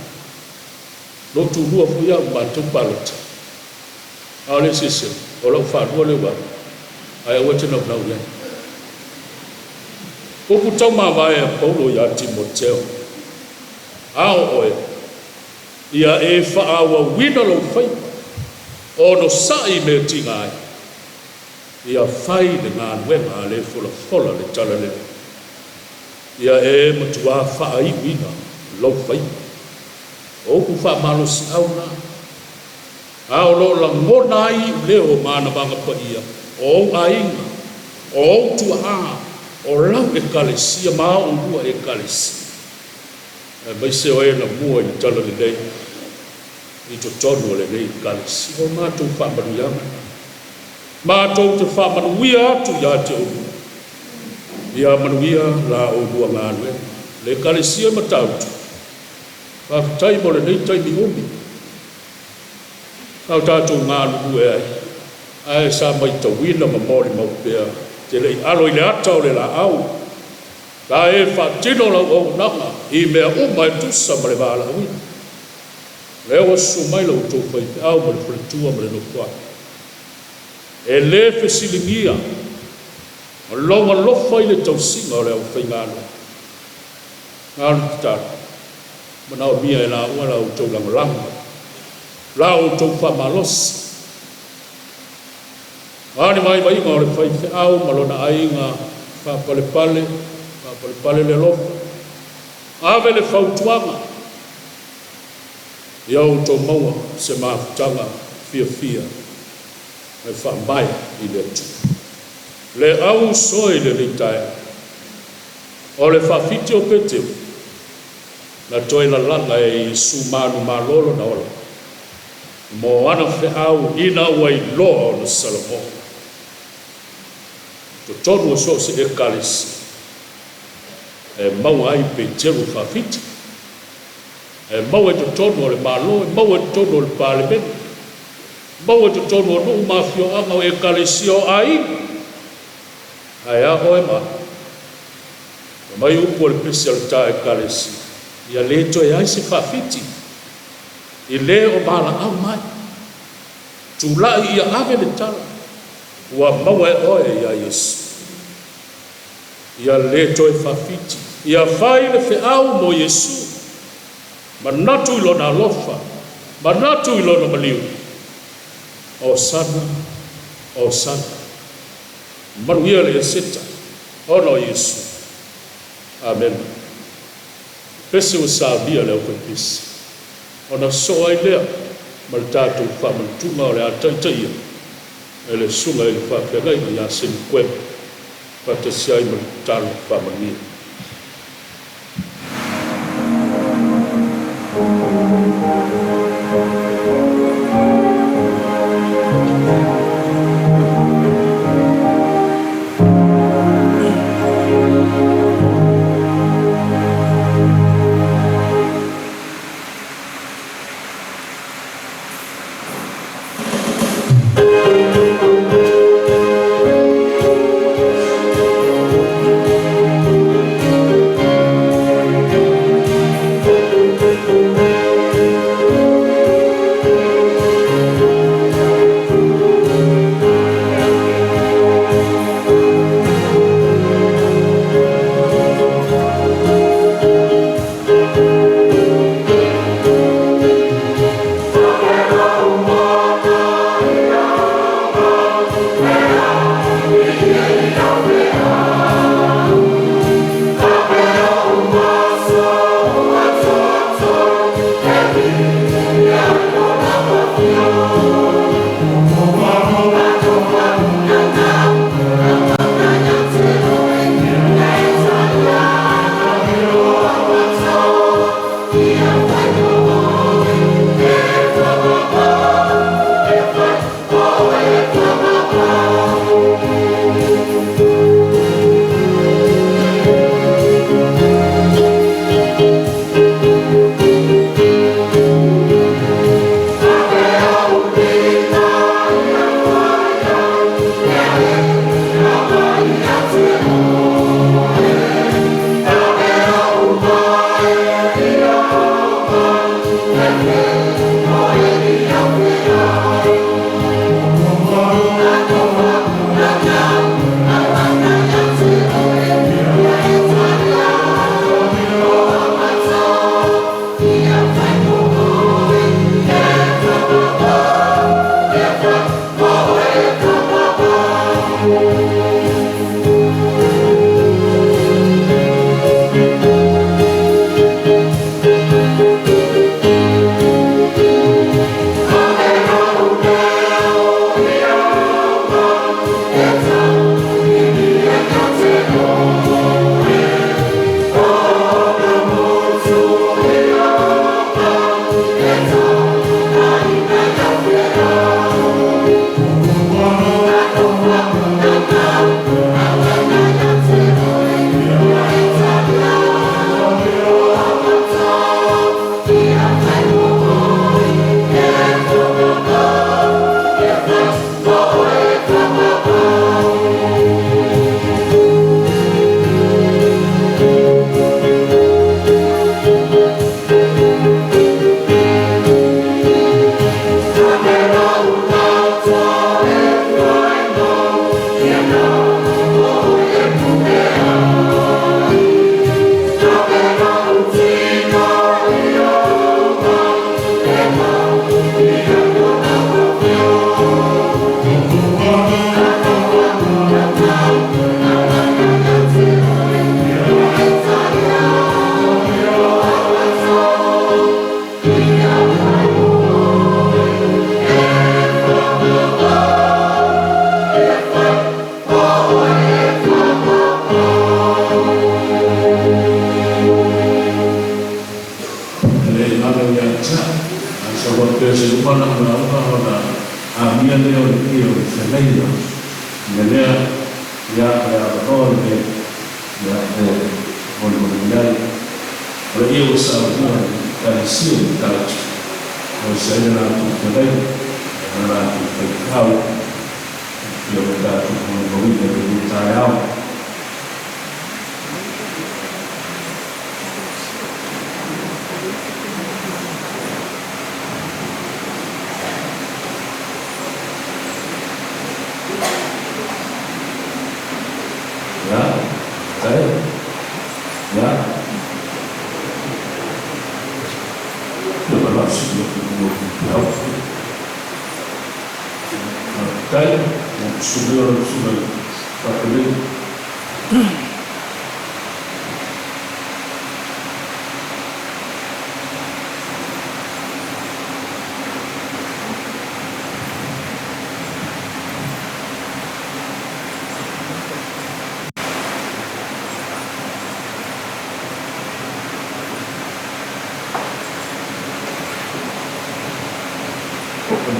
Lou tulua foi au ma matou palota. A o le eseesega, o lau faalua lea ua alu, ae aua e te naunau i ai. Upu taumavae a Paulo iā Timoteo, A o oe, ia e faaauauina lou faiva, onosai i mea tiga ai, ia fai le galuega a le folafola le talalelei, ia e matuā faaiuina lou faiva. O upu faamalosiau na, a o lo o lagona ai iuleo o manavaga paia o ou aiga, o ou tuaa, o lau Ekalesia ma oulua Ekalesia, aemaise o e na mua i le talalelei i totonu o lenei Ekalesia. O matou faamanuiaga na. Matou te faamanuia atu ia te oulua, ia manuia la oulua galuega. Le Ekalesia Matautu, faafetai mo lenei taimi umi sa o tatou galulue ai, ae sa matauina ma molimau pea te le i alo i le ata o le laau, sa e faatino lau auaunaga i mea uma e tusa ma le valaauina. O lea ua susu mai la outou faifeau ma le faletua ma le nofoaga. E le fesiligia lou alofa i le tausiga o le aufaigaluega. Na o le tatalo, manaomia e laua la outou lagolago, la outou faamalosi. O a ni vaivaiga o le faifeau ma lona aiga, faapalepale, faapalepale le alofa, ave le fautuaga, ia outou maua se mafutaga fiafia e faamaea i le Atua. Le au uso i lenei taeao, o le faafiti o Peteru, na toe lalaga e Iesu manumalo lona ola mo ana feau ina ua iloa ona salamo. Totonu o so o se Ekalesia e maua ai Peteru faafiti, e maua i totonu o le Malo, e maua i totonu o le Palemene, maua i totonu o nuu ma afioaga, o Ekalesia, o aiga. Ae a oe ma au? Fai mai upu o le pese a le ta Ekalesia, ia le toe ai se faafiti i le o valaau mai. Tulai ia ave le tala ua maua e oe iā Iesu. Ia le toe faafiti, ia fai le feau mo Iesu. Manatu i lona alofa, manatu i lona maliu. Hosana, Hosana. Manuia le Eseta, ona o Iesu. Amene. Pese ua saunia le aufaipese, ona sosoo ai lea ma le tatou faamanatuga o le a taitaia e le Susuga i le Faafeagaiga ia Semikiueva faatasi ai ma le tatalo faamanuia.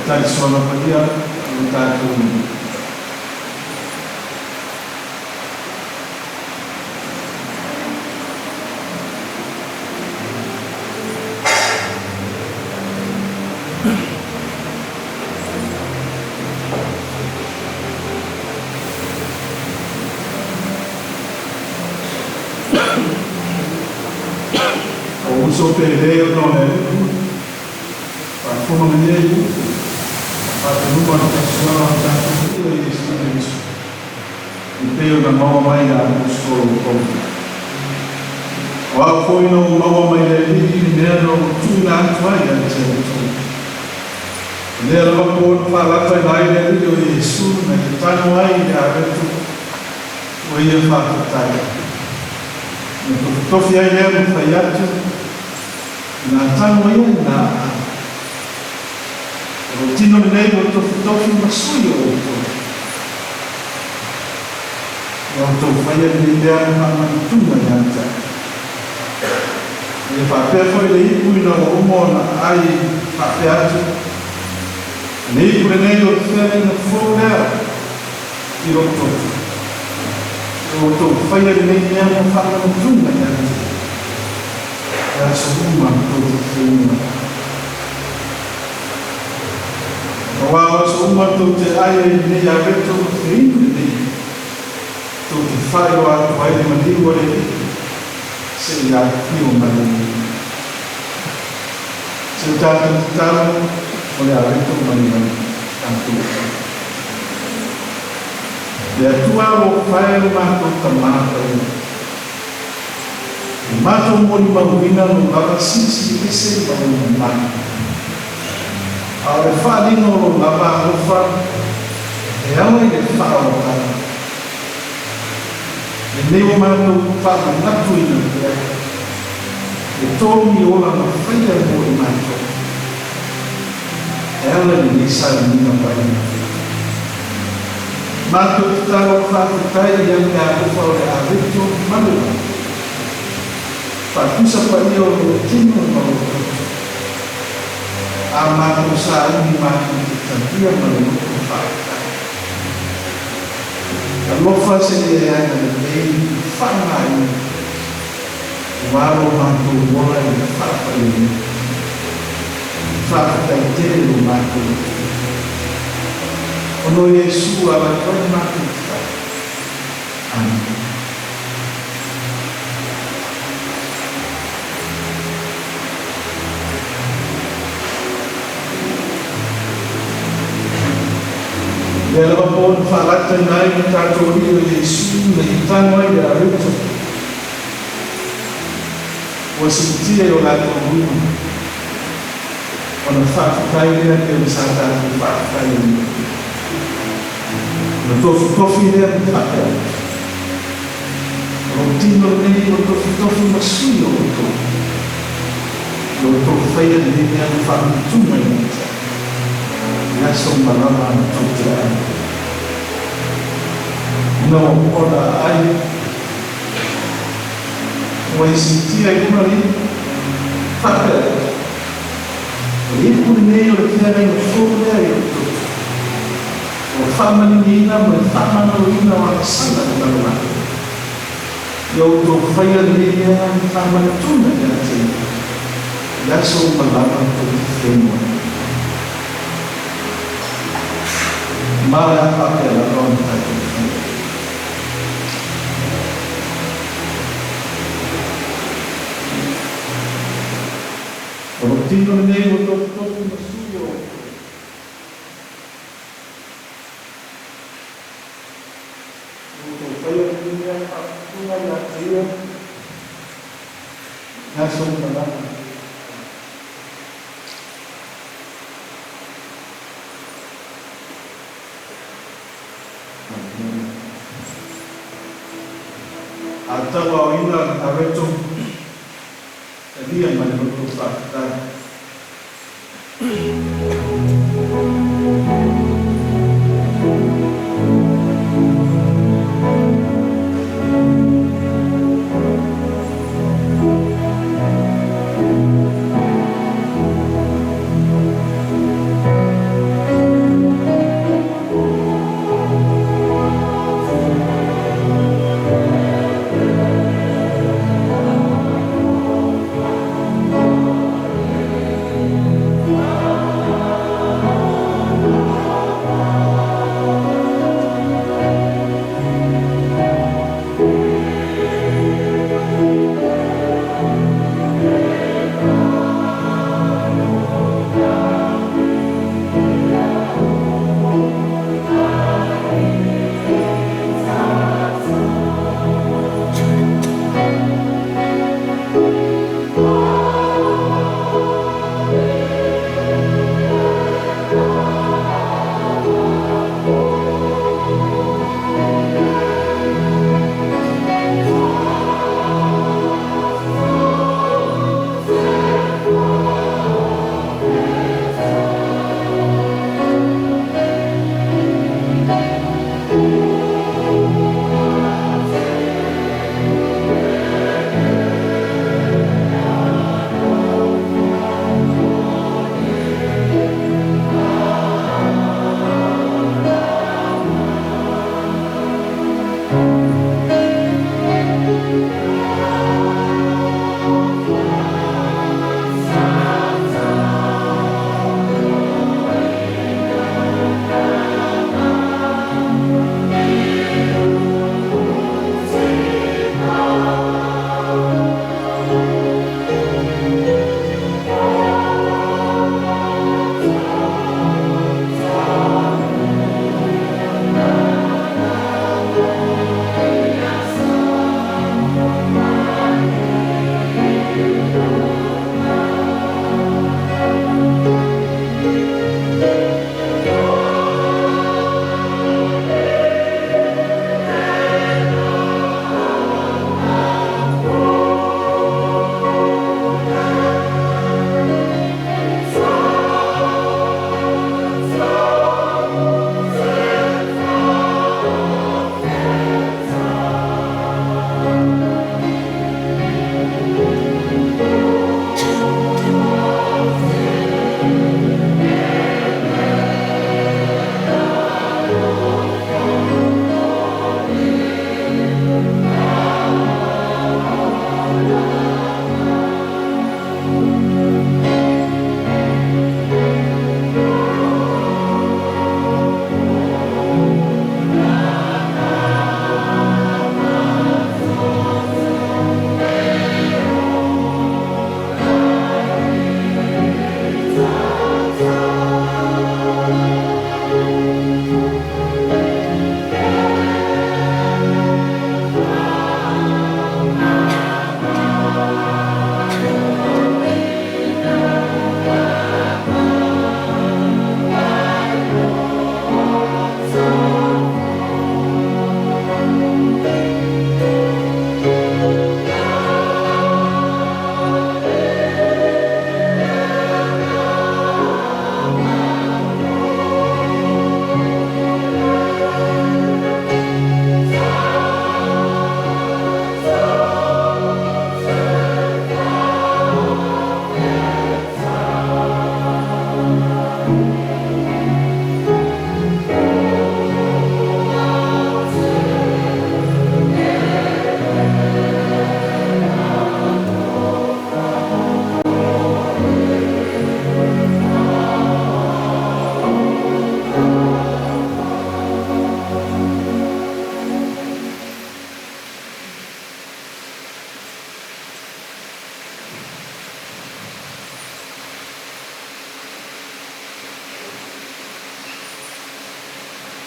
Tali sola paia o tatou. O uso pe leo no le pa fono nei pa te numa no ka sola o tatou i Iesu Kristo. I peo na maua mai a apostolo o O au foi no maua mai le lii ni mea no tūna atu ai a te autou. Lea lava po na whaalata i lai le lii o Iesu na te tano ai i a retu o ia whaatatai. Na tofi ai lea mo whai atu, nā tano ai ai nā a. O tino nei o tofi masui o outou. O outou whaia ni mea na manutunga i ata. E whapea foi le ipu ina o umo na ai whapea atu. Le ipu le nei o te whea ina fō lea i roto. O outou whaia le nei mea na whaamanutunga i ata. E aso uma tō te whenua. O wā aso uma tō te ai e nei a reto o te inu le nei. Tō te whai o atu ai le maniu o le se i a whio mai le. Se o tātou te talo o le a reto mai mai tātou. Le atua o whai o mātou ta mātou. O mātou moni mauina no lava sisi ese ma o mai. A o le whaalinga o lava alofa Lenei ua matou faamanatuina pea le togi ola mafaia mo i matou e ala i lenei sauniga paia. Matou tatalo ma faafetai ia le meaalofa o le aveto ma le lagi, faatusa paia o lou tino ma lou toto, a matou sauni matou te talia ma le loto faafetai. Alofa se i e agalelei i faaaogaina aua lo matou ola i le faapaiaina. Faafetai tele lo matou Atua. Ona o Iesu avatu ai le matou tatalo. Amene. Lea lava po na faalataina ai lo tatou Alii o Iesu ina ia tago ai le areto ua siitia i o latou luma, ona faafetai lea pei ona sa tatou faafetai ai nei. Ona tofitofi lea ma faapea atu, O lou tino lenei ua tofitofi ma sui o outou, i outou faia lenei mea ma faamanatuga ia te au, i aso uma lava tou te aai. Ina ua oo le aai, ua e siitia i luga le ipu, faapea atu, O le ipu lenei o le feagaiga fou lea i outou. Ua faamaliliina ma le faamagaloina o agasala i le lalolagi. Ia outou faia lenei mea i faamanatuga ia te ia, i aso uma lava tou te feno ai. Ma o le a faapea lava ona tatou faia. O lou tino lenei ua tofitofi ma sui o outou. Ua outou faia lenei mea faaputuga ia te ia i aso uma lava. Amene. A tauaoina areto, talia ma le loto faafetai.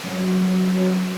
Amen.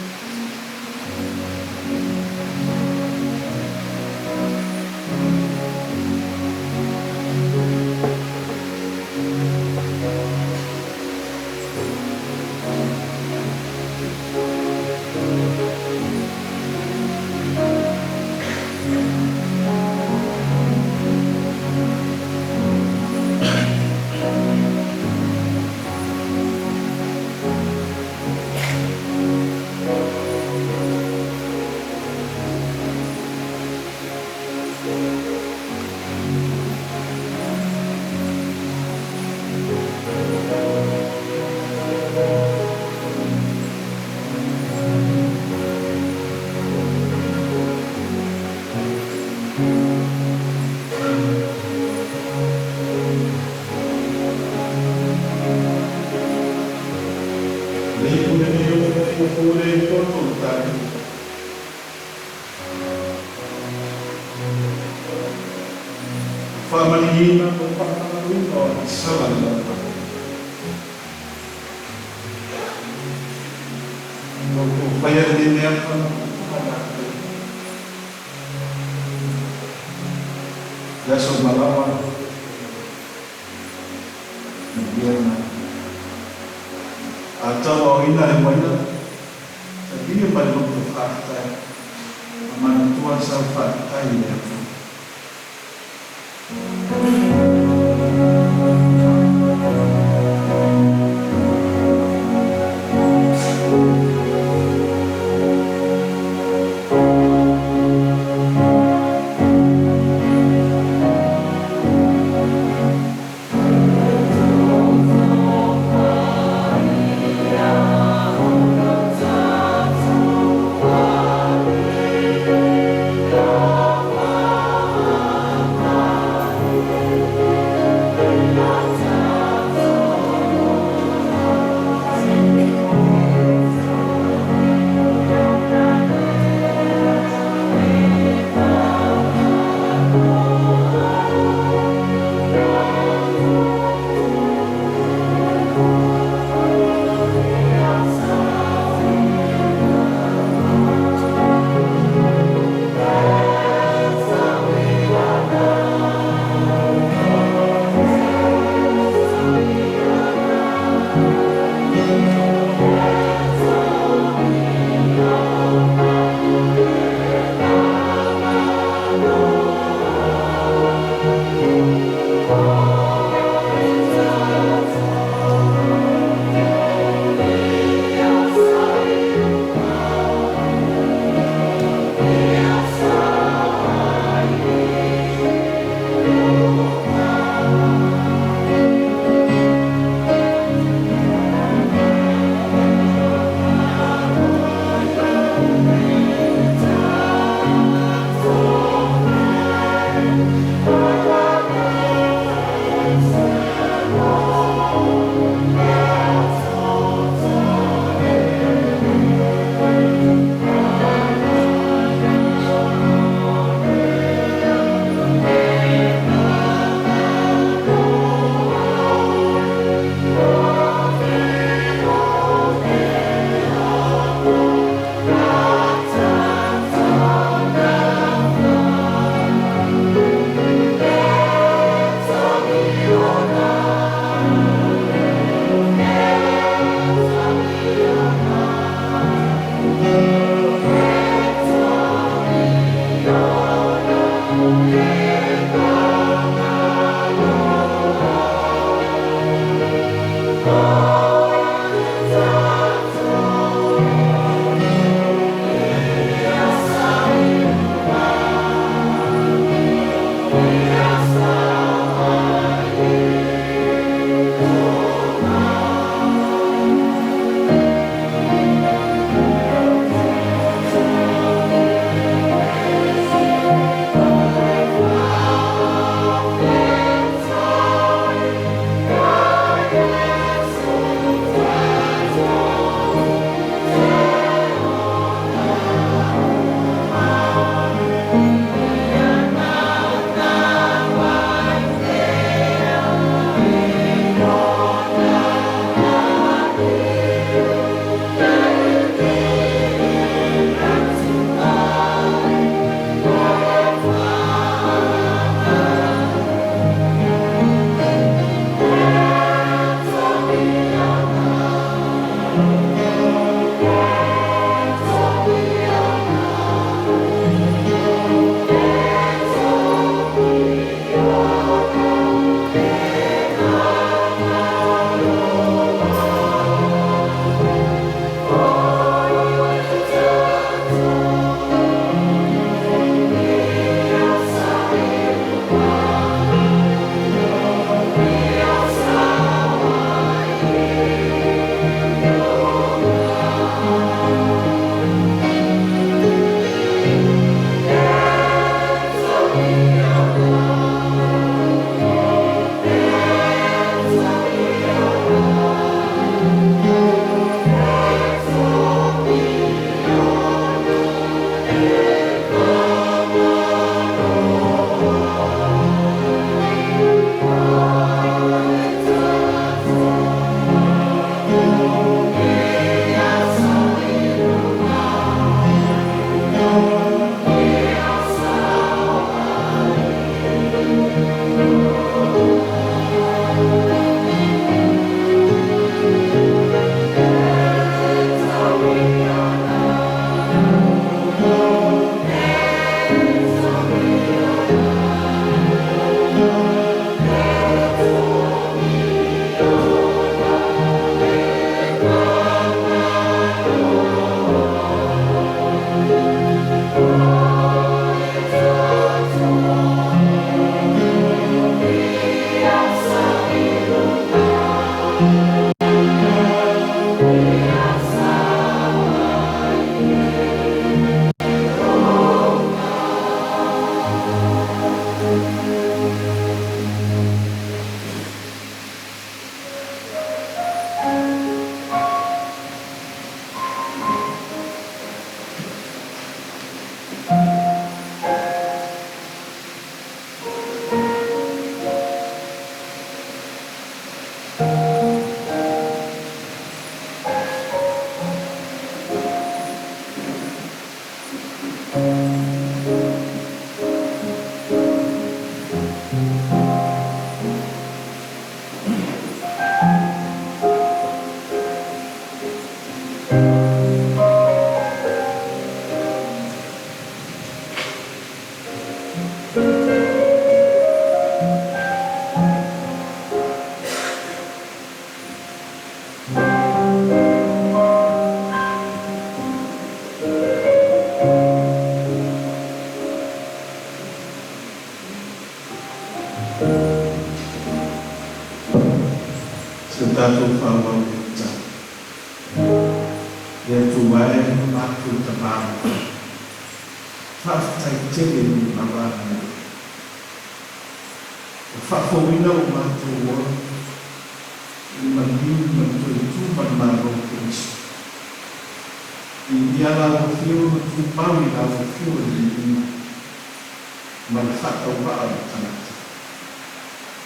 Se o tatou faaauau i le tatalo. Le Atua e lo matou Tama i le Lagi, faafetai tele i lou lava agalelei. Ua faafouina o matou ola i le maliu ma le toe tu ma le Malo o Keriso. Viia lau Afioga ma tumau i lau Afioga i le viiga ma le faatauvaa o le tagata.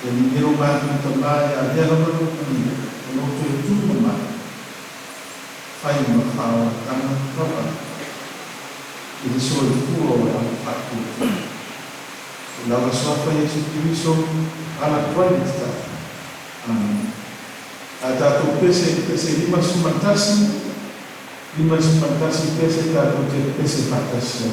E mimilo matou Tama e avea lava lou paia o loo toe tuua mai, fai ma faaolataga tauave i le soifua o le au faatuatua. I lava Suafa Iesu Keriso ala atu ai le tatalo. Amene. A tatou pese i le pese 51, 51 pese tatou te pese faatasi ai.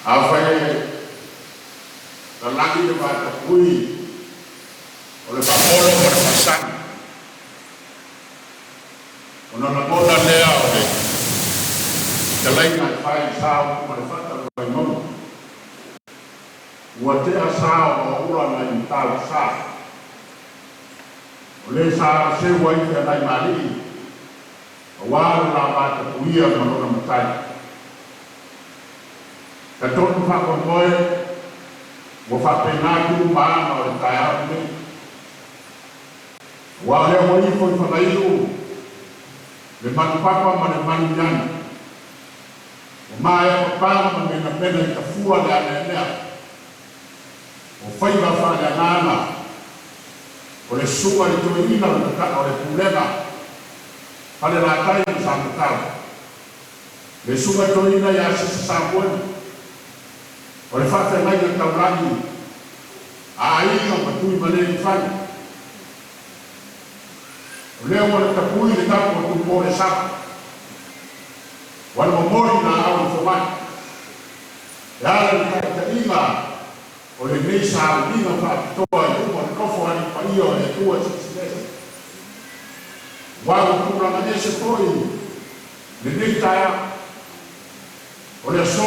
Afai e lalagi le vatapui o le faapolo ma le faasagi, ona lagona lea o le fetalaiga e fai i sa o ma le fata o le Vaimauga. Ua tea sa o maua nai Matautu-sa. O le sa seu ai Feagaimaalii aua lo la vatapuia ma lona Matai. Talitonu ma faamoemoe ua faapena tu ma aga o le taeao lenei. Aua o lea ua ifo i Fagaiu le manupapa ma le manuiana. Ua maea papaga ma menamena i tafua le aneanea o faiva faaleagaga o le susuga i le toeaina o le Pulega Falelatai ma Samatau, le susuga toeaina ia Sisa Samoeni. O le faafeagaiga taulagi a aiga ma Tuimalealiifano. O lea ua tapui le tapu a Tumua o le sala, ua le momoli laau i fogai e ala i le taitaiga o lenei sauniga faapitoa i luma o le nofo a alii paia o le Atua Silisili Ese. Ua ua tulaga ese foi lenei taeao. O le aso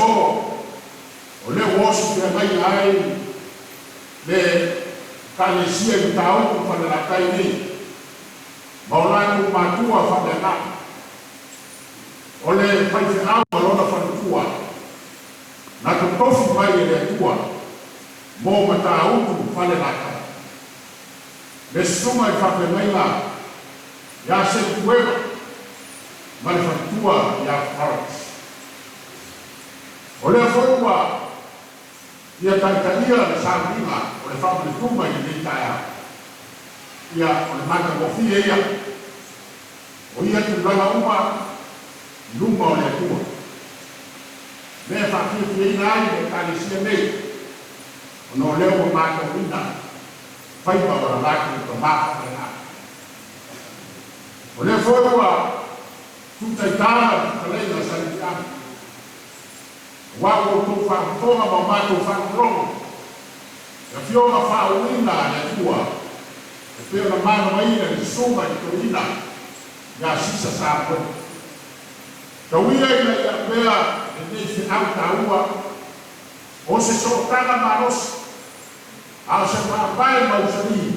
o lea ua osi feagaiga ai le Ekalesia i Matautu Falelatai nei ma o latou matua faaleagaga. O le faifeau ma lona faletua na totofi mai e le Atua mo Matautu Falelatai. Le susuga i le faafeagaiga ia Selufueva ma le faletua ia Florence. O lea foi ua ia taitaia le sauniga o le faamanatuga i lenei taeao. Ia, o le matagofie ia o ia tulaga uma i luma o le Atua. Mea e faafiafiaina ai le Ekalesia nei, ona o lea ua matauina faiva o le latou tamā faaleagaga. O lea foi ua tutaitala le fetalaiga a Salefiaga, aua ua outou faafofoga ma o matou faalogologo i afioga faauuina a le Atua e pei ona manavaina i le susuga i le toeaina ia Sisa Samoa. Tauia ina ia avea lenei feau taua o se sootaga malosi, a o se faavae mausali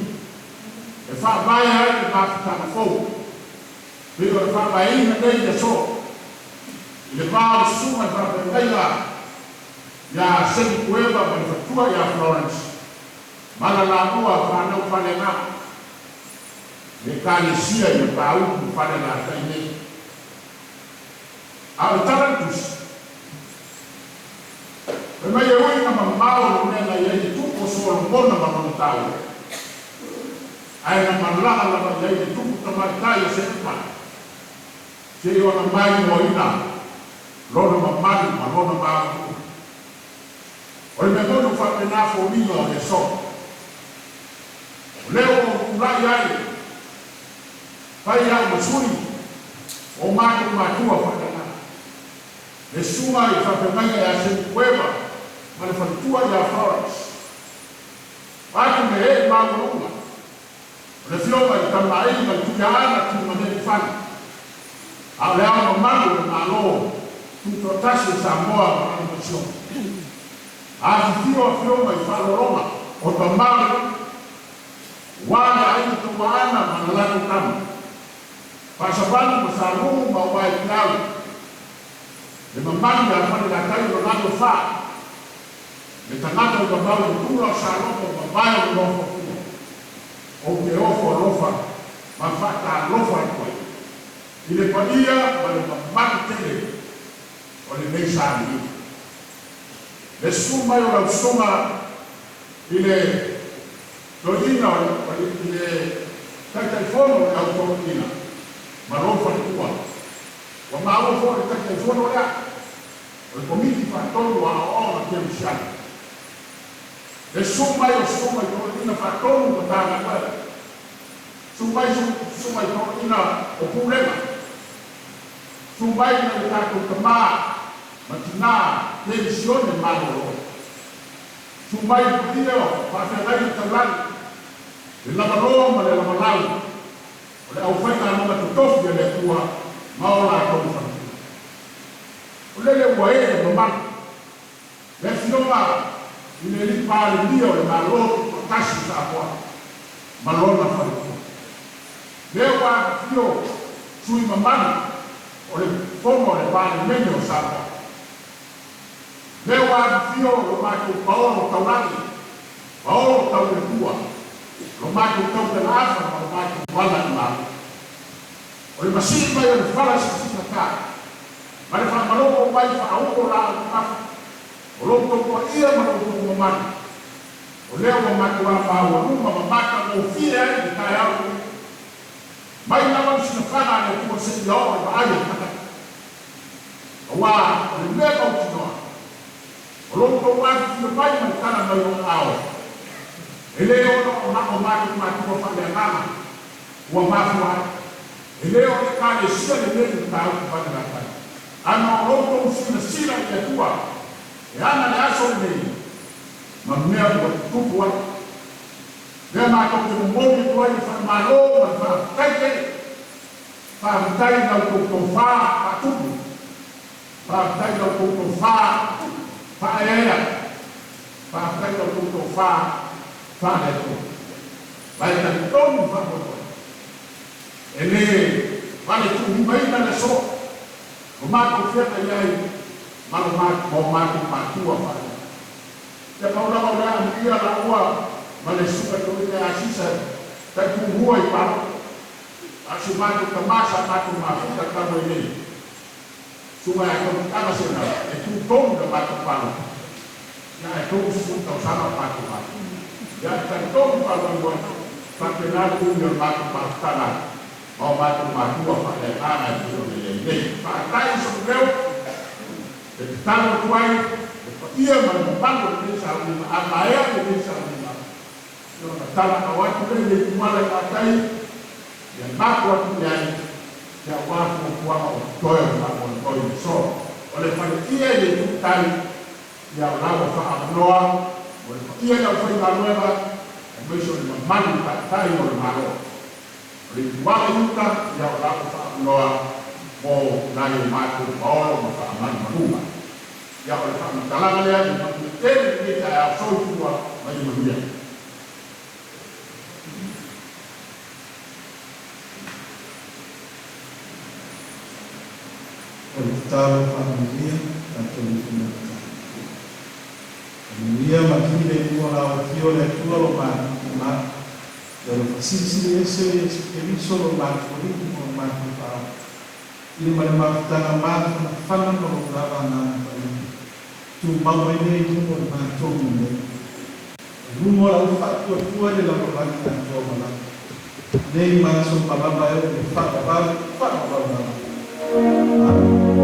e faavae ai le mafutaga fou, pei o le faavaeina nei i le aso i le va o le susuga i le faafeagaiga ia Semi Kueva ma le faletua ia Florence ma la laua fanau faaleagaga, le Ekalesia i Matautu Falelatai nei. A o le tala a le Tusi, fai mai e ui ina mamao le mea na i ai le tupu o Solomona ma lona taua, ae na malaga lava i ai le tupu tamaitai o Sepa, seia ona maimoaina lona mamalu ma lona maualuga. O le mea moni ua faapena foliga o le aso. O lea ua ou tulai ai, fai au ma sui o matou matua faaleagaga. Le susuga i le faafeagaiga ia Semukueva ma le faletua ia Florence. Vaeatu le ee maualuga o le afioga i le Tamaaiga ma le Tuiaana Tuimalealiifano, a o le Ao Mamalu o le Malo Tutoatasi o Samoa ma lana Masiofo. Afifio afioga i faaaloaloga o tama o le nuu, aua le aiga Tauaana ma la latou tama, Faasavalu ma Salumu ma Uaepeau, le mamalu ia Falelatai o lo latou fa, le tagata ua mau le tula o Salomo ma vae o le nofoafua. Ou te ofo alofa ma faatalofa atu ai i le paia ma le mamalu tele o lenei sailiga. Le susu mai o lau susuga i le toeaina o le i le Taitaifono o le Au Toeaina ma lou faletua. Ua maua foi le Taitaifono lea o le Komiti Faatonu o Aoaoga Kerisiano. Le susu mai o susuga i toeaiina faatonu o Matagaluega, susu mai susuga i toeaiina o Pulega, susu mai nai o tatou tama ma tinā kerisione malolo. Susu mai le paia o faafeagaiga taulagi, le lavaloa ma le lavalau o le aufaigaluega totofi a le Atua ma o latou faletua. O lele ua ee mamalu le afioga i le Alii Palemia o le Malo Tutoatasi o Samoa ma lona faletua. Lea ua afifio sui mamalu o le Fono a le Palemene o Samoa. Lea ua afifio lo matou paolo taulagi, paolo tauletua, lo matou tautalaafa ma lo matou vala i malo. O le masii mai o le fala silasila ta, ma le faamaloko mai faauu o laau mamafa, o lo outou paia ma lo outou mamalu, o lea ua matuā maualuga ma matagofie ai le taeao lenei. Mai lava le sinafaga a le Atua seia oo i vaai a le tagata. Aua o le mea mautinoa, O lo outou afifio mai ma le tala mai o aao, e lē ona o na o matou matua faaleagaga ua mafua ai, e lē o le Ekalesia lenei mataupu faalegatai, ana o lo outou silasila i le Atua e ana le aso lenei ma mea ua tutupu ai. Lea matou te momoli atu ai le faamalo ma le faafetai tele. Faafetai i la outou tofā faatupu, faafetai i la outou tofā faaeaea, faafetai i la outou tofā faale-Atua. Ma e talitonu le faamoemoe, e lē vale tuulimaina le aso ua matou feagai ai ma lo ma o matou matua faaleagaga. Ia pau lava o lea, amuia laua ma le susuga i le toeaina ia Asisa e taituhua i Palo. A o si matou tama sa matou mafuta talu ai nei, susuga ia Tautaaga Sena, e tu tonu i le matou palota, ia ae 30 tausaga o matou mafuta. Ia e talitonu faamoemoe, faapena le umi o le matou mafutaga ma o matou matua faaleagaga e pei ona i ai nei. Faafetai i so'u leo e tatalo atu ai le paia ma le mamalu o lenei sauniga, a maea lenei sauniga, ia ona tala'au atu lea i le ituala i gatai, ia mapu atu i ai ia aua fuafuaga o totoe o le faamoemoe i le aso. O le faletie i le itu tai ia o la ua faaavanoa mo le paia i le aufaigaluega aemaise o le mamalu i taitai o le Malo. O le ituala i uta ia o la ua faaavanoa mo nai o matou paolo ma faamalumaluga. Ia o le faamatalaga lea ia manuia tele lenei taeao. Soifua ma ia manuia. O le tatalo faamanuia, tatou lifumata. Faamanuia ma filemu o lau afio le Atua lo matou Tama, ia alofa silisili ese o Iesu Keriso lo matou Alii ma lo matou Faaofi, i le ma le mafutaga mafanafana ma lou lava Agaga Paia, tumau ai lea i luga o le matou ma nei. I luga o le au faatuatua i le lalolagi atoa ma lava, nei ma aso uma lava e oo i le faavavau, faavavau lava. Amene.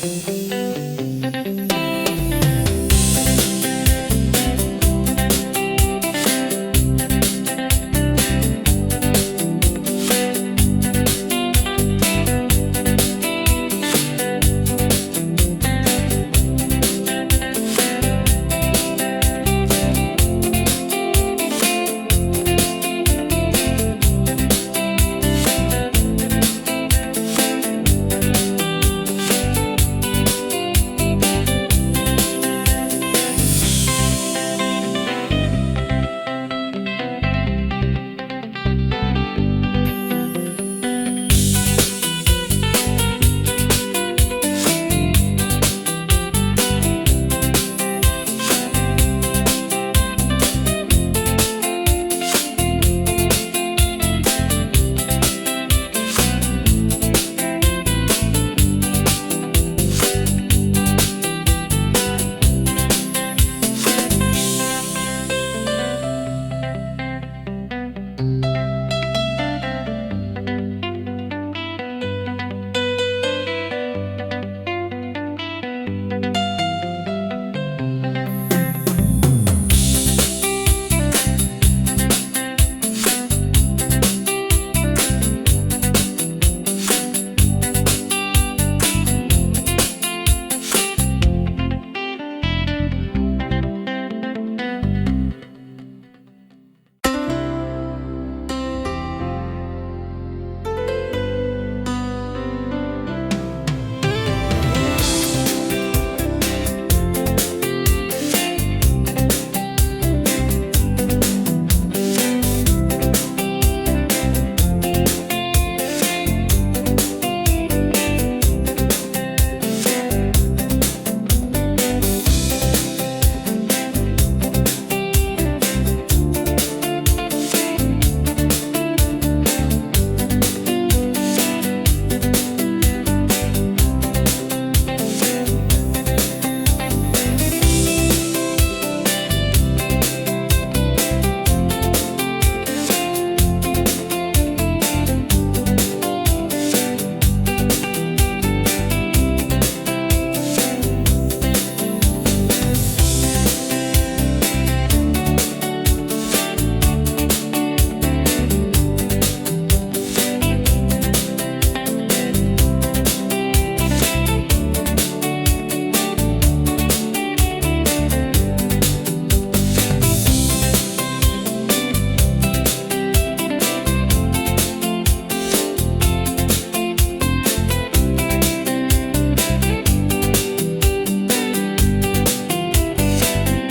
Iesu.